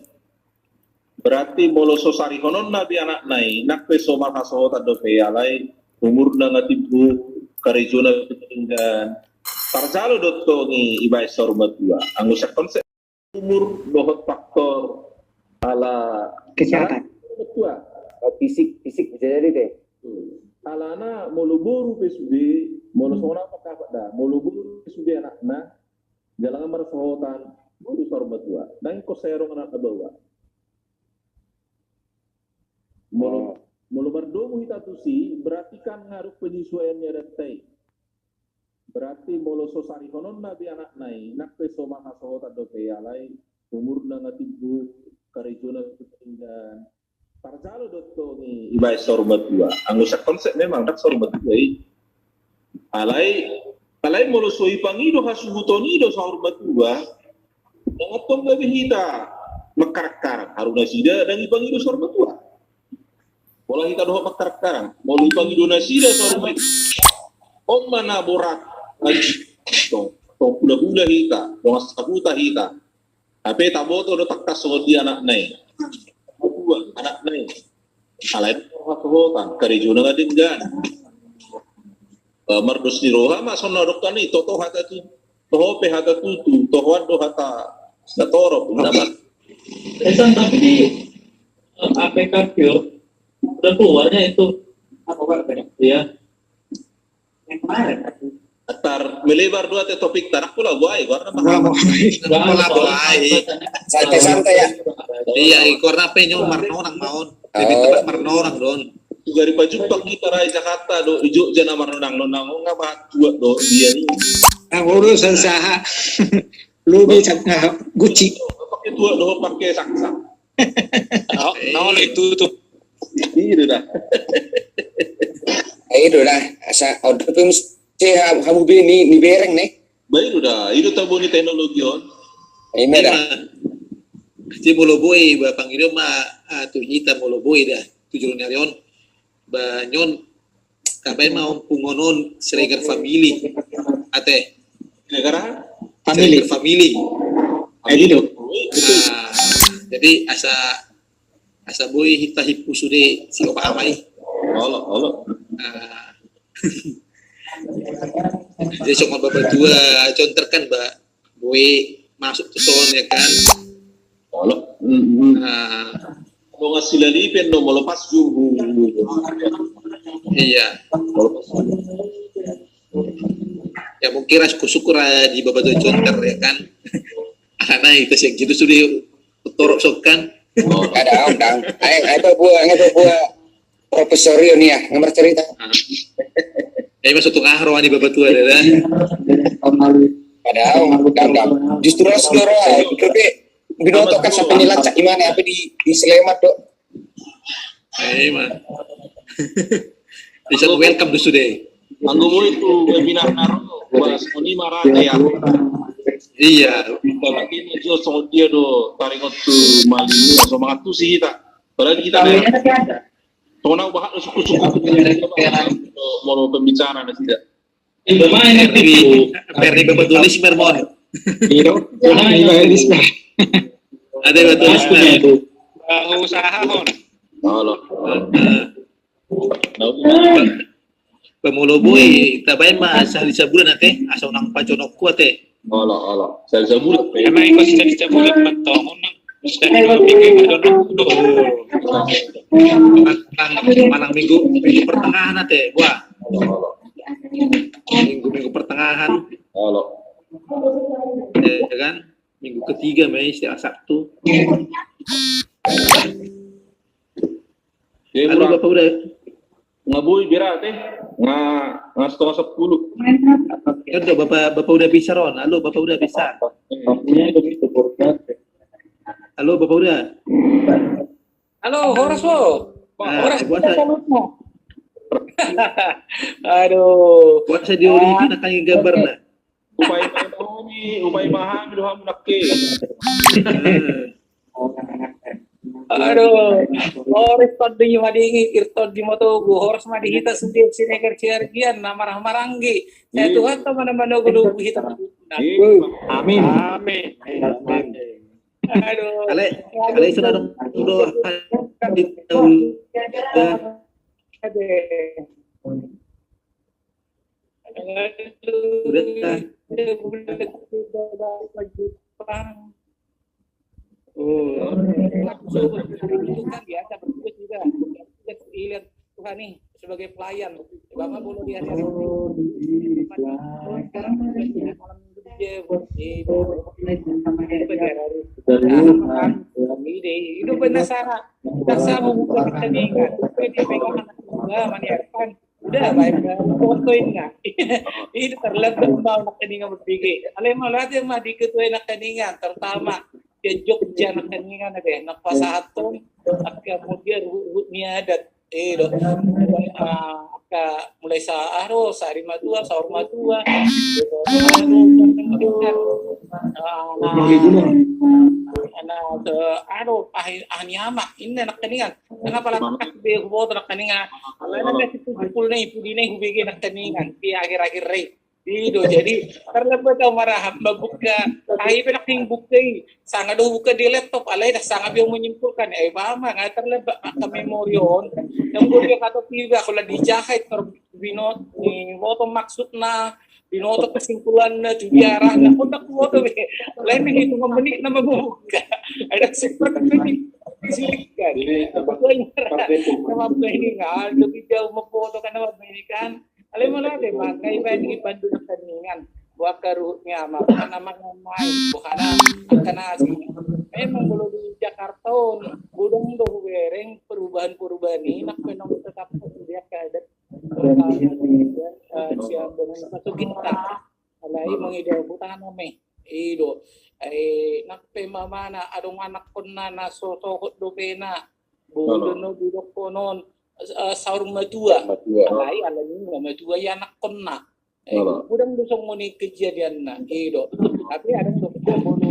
Berarti molo so sarihononna be anakna i, nang pe so marhasohotan dope, alai umurna nga timbo, karejona denggan. Tarjalo do tong i dibaen saur matua. Anggo sian konsep umur dohot faktor ala kesehatan. Ala matua. Oh, fisik, fisik bisa jadi deh. Alana molo boru pe sude, molo songon au pendapat da, molo boru pe sude anakna, jala nga marhasohotan, boru saur matua. Nang ingkon sai adong anak na baoa. Molo, oh, molo mardomu hita tusi, berarti kan nga adong penyesuaian ni adatta i. Berarti molo so sarihononna be anakna i, nang pe so marhasohotan dope, alai umurna nga timbo, karejona denggan. Tarjalo do tong i dibaen saur matua. Anggo sian konsep memang ndang saur matua i. Alai, alai molo so dipangido hasuhuton i do saur matua, ndang tong gabe hita mangkarang-karang, haru nasida ndang dipangido saur matua. Pola hita dohot mangkarang-karang, molo dipangido nasida saur matua, on ma na borat. Tong, tong hula-hula hita, dongan sahuta hita. Hape taboto do tangkas songon dia anakna i. Anakna i. Alai marhasohotan, karejona nga denggan. Eh, mardos ni roha ma songon na didok i, toho hata tutu, toho pe hata tutu, tohoan do hata na torop, nama. Esan, tapi di, eh, A P K Pure udah keluarnya itu. Apa, Pak? Iya. Yang kemarin. Tar melebar do ate topikta, nang pola boai, goarna ma. Pola boai. Santai-santai ya. Iya, i goarna pe nyo marnonang ma on. Lebih tepat marnonang do on. Juga dipajumpa hita ra di Jakarta do, di Jogja na marnonang, nonang on nga matua do dia ni. Nang urusan saha. Lu bisa, ah, Gucci. Pake tua do, pake saksak. Oh, no, itu tuh. Iya dah. Ayo dah, asa order pun si ha-, hamu bini ni bereng nih. Baik dah, itu tabo ni teknologi on. Ima dah. Jadi molo boi ba pangido ma, ah, tu hita molo boi dah. Tujuh ni ari on. Ba nyon, tabaen ma on punguan on Siregar family. Ate. Siregar? Family. Siregar family. Eh, gitu. Ah, jadi asa, asa boi hita himpu sude si opa ama i. Olo, olo. Ah. Jadi songon bapatua Jonter kan ba boi masuk tu son ya kan. Olo. Mm, mm. Ah. Dongan silalipen do molo pas juhu. Iya. Molo pas juhu. Ya mungkin ra syukur-syukur ra di bapatua Jonter ya kan. Alana hita sian gitu sude torop sokan. Kada, undang. Ayo, ayo, buat, ayo, buat. Profesor Rio nih ya, nga marcarita. Ah. Eh, masuk tu ngahro ani bapatua dah. Padahal, justru harus doro, tapi binoto kan sampai nilacak gimana, apa di, di Sleman do. Eh, man. Bisa welcome tu sude. Anggo boi tu webinar na ro, bahas oni marata ya. Iya. Apalagi na jo songon dia do taringot tu malim, so mangantusi hita. Padahal hita na Tong na bahat do suku-suku. Molo pembicara nasida. Perni, perni bapatua Lismer mon. Ada bapatua Lismer. Usaha mon. Olo. Ba molo boi tabaen ma sahali sabulan ate, asa unang pajonokku ate. Olo, olo. Sahali sabulan pe. Emang ikut sahali sabulan ma tong, unang sahali dua minggu ikut jonok do. Manang, manang minggu, minggu pertengahan ate, wah. Olo, olo. Minggu-minggu pertengahan. Olo. Ya kan? Minggu ketiga ma i setiap Sabtu. Halo, Bapa Uda. Nga boi berarti nga, nga setengah sepuluh. Ado, Bapa, Bapa Uda bisa ron. Halo, Bapa Uda bisa. Halo, Bapa Uda. Halo, horas, Bo. Horas, buat kita saya. Aduh. Buat saya di O D P nak tanya gambar, nah. Upai mahami, upai mahami do hamu nangkin. Aduh, horas tondi madingin, ir tondi matogu, horas ma di hita sude Siregar Sihargian na marhahamaranggi. Sai Tuhan do na manogunogu hita. Amin. Amin. Amin. Aduh. Ale, ale, sudah dong. Udah. Udah. Oh. Kan biasa bertugas juga. Bertugas ilir Tuhan nih sebagai pelayan. Bapak boleh di hari-hari. Sekarang sudah malam minggu dia, buat di, sebagai hari. Ini deh, itu penasaran. Dasar bukan keningan. Dia pegang anak juga, maniakan. Udah, baik. Fotoin nggak? Ini terlambat mau nangkiningan berpikir. Ale mauliate ma di ketua nangkiningan, terutama di Jogja nangkiningan ate, nangkipasahathon, angka muda ruhut-ruhut ni adat. Eh, do. Ah, angka mulai sa-, aro, sahari matua, saur matua. Ah, nah, nah, se-, aro, ah, ah, ni ama, ini nangkiningan. Karena pala takas be huboto nangkiningan. Alai nang sipul-sipul na i, pudi na i hubege nangkiningan di akhir-akhir re. I do, jadi terlambat au marahap mambuka. Ai pe nangkin buka i. Sanga do buka di laptop, alai dah sanga be au menyimpulkan. Eh, ba ma, nga terlambat, maka memori on. Yang gue dia kata tiba, kalau dijahit, ter-, binot, ni, foto maksudna, binoto kesimpulanna tu dia arahna, kok tak foto be. Lain hitungan menit nama buka. Ada seperti ini. Silik kan. Jadi, apa, nama ini nggak ada, lebih jauh memfoto kan nama ini kan. Ale mauliate ma, ngai bani pandu nangkiningan. Buat karuhutnya ma, bukan nama main, bukan angka nasi. Memang molo di Jakarta on, godang do hubereng perubahan-perubahan i, nang pe nang tetap dia kayak ada. Eh, siap dengan satu kita. Alai mangida buta nami. I do. Eh, nang pe mamana adong anakkonna na so sohot dope na. Bodo no didok konon, eh, saur matua. Alai alani matua i anakkonna. Eh, godang do songon i kejadianna. I do. Tapi adong do molo,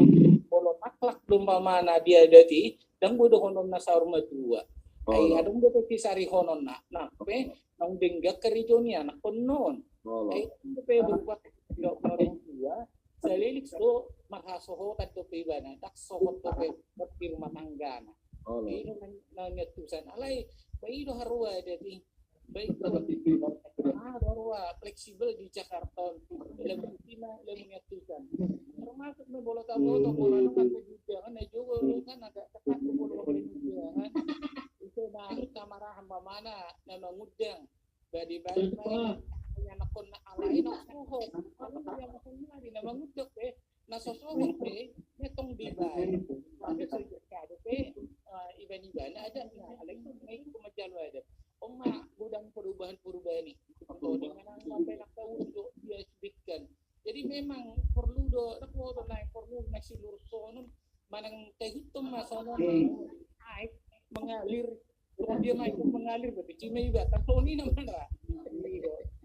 molo taklak do mamana dia dati, dang bodo hononna saur matua. Ai adong do pe pisari hononna. Nang pe nang denggan karejo ni anakkonna on. Ai pe berubah dok orang tua, salilik do marhasohotan dope ibana, dang sohot dope di rumah tanggana. Ini nang, nang nyatusan. Alai, ba i do haroa dati. Baik, ah, haroa fleksibel di Jakarta. Lebih tina, lebih nyatusan. Termasuk me molo taboto, molo nang ada juga kan, ada molo kan. Itu na, na marahap mamana, na mangundang. Badi-badi ma i, anakkonna alai na sohot. Alai na sohot di na mangundang pe. Na so sohot pe, na tong dibaen. Tapi so jadi pe, eh, iban-ibana adat na, alai na ikut manjalo adat. On ma godang perubahan-perubahan i. Toni manang sampai nak tahu untuk dia sebutkan. Jadi memang perlu do, nak foto na perlu na silurus sonon, manang tahiton ma sonon. Ai, mengalir. Dia ma ikut mengalir, berarti cima iba, tertoni namanya.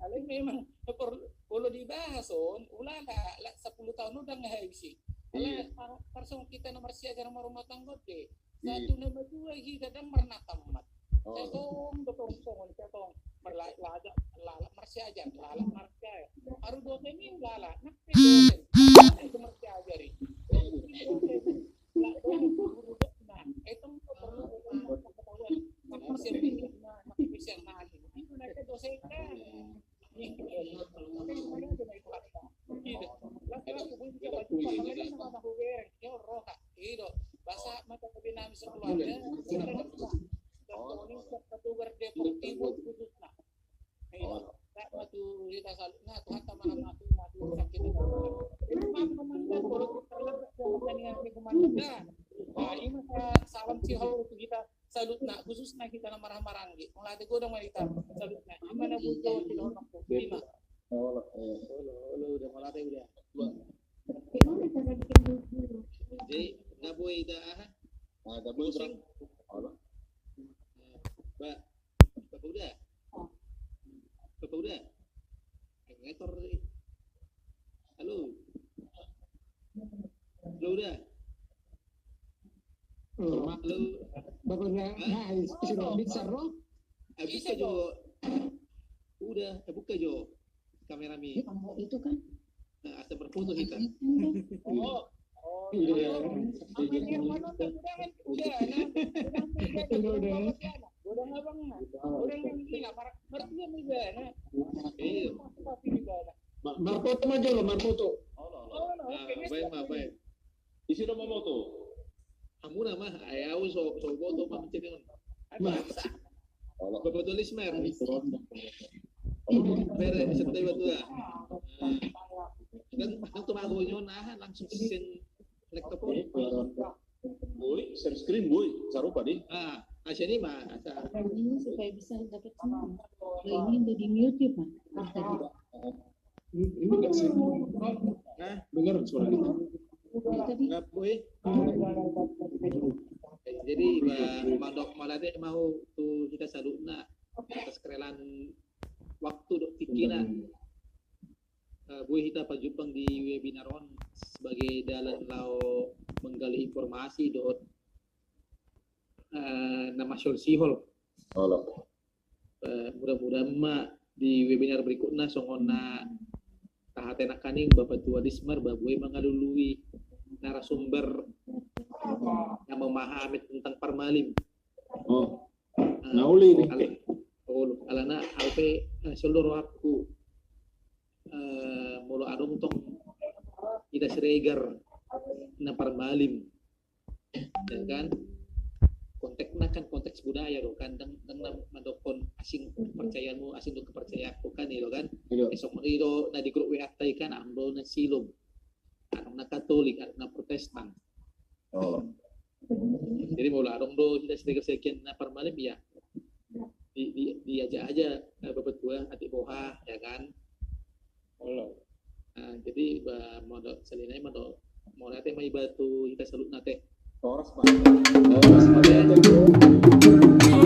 Alai memang, kalau dibahas on, ulala, la, sepuluh tahun udah nggak habis sih. Alai, par-, parsong kita nomor siaga nomor rumah tangga deh. Satu nama dua kita dan pernah tamat. Saya tong, betul, tong, saya tong. Berla-, lala, lala, marsiajar, lala, marsiajar. Baru dua kali lala, nah, itu marsiajar. Itu marsiajar. Nah, ini masa salam sihol untuk kita salut, nah, khusus nah kita na marhaha maranggi. Mauliate godang ma hita salut, nah. Ima na bujo tidak orang kok. Ima. Olo, olo, olo, udah mauliate udah. Jadi, na boi ita aha? Nah, na boi pusing. Olo. Ba, Bapak udah? Bapak udah? Ngetor. Halo. Halo, udah? Halo. Bapak udah? Nah, isi lo, bisa lo? Eh, buka jo. Udah, eh, buka jo. Kamera mi. Itu kan. Nah, asal Foto hita. Oh. Oh, iya. Apa ini yang mana? Godang abang. Godang yang ini, apa? Martian di sana. Iya. Marpoto ma jolo, marpoto. Oh, oke. Baik, baik. Isi nama foto. Hamuna ma, ai au so, so foto ma mencet on. Bapak tulis mer. Bere, bisa tahu tu ya. Dan, dan tu mago nyo, nah, langsung send laptop. Boi, share screen, boi, sarupa deh. Ah, asia ni ma, asa. Ini supaya bisa dapat semua. Kalau ini udah di mute ya, Pak? Tadi. Ini enggak sih. Hah? Dengar suara kita? Tadi. Enggak, boi. Jadi, ba, mandok malade mau tu hita saluhutna atas kerelaan waktu dok tikina. Eh, boi hita pajumpang di webinar on sebagai dalan lao manggali informasi dohot, eh, na masihol-sihol. Eh, mudah-mudahan ma di webinar berikutna songon na tahatahon nangkaning Bapak Tua Dismar, ba boi mangalului narasumber na memahami tentang parmalim. Oh. Eh, na uli ni. Alana, alana au pe, eh, solo rohakku, eh, molo adong tong hita Siregar na parmalim, ya kan? Konteksna kan konteks budaya do kan, dang, dang na mandokkon asing kepercayaanmu, asing do kepercayaanku kan, ilo kan? Iya. Eh, songon i do na di grup W A ta i kan, adong do na Silom, adong na Katolik, adong na Protestan. Oh. Jadi molo adong do hita Siregar saotik na parmalim ya. Di, di, diajak aja, eh, Bapak Tua, atik boha, ya kan? Nah, jadi ba, molo selain ai molo, molo ate ma iba tu hita saluhutna te. Horas, Pak. Horas, Pak.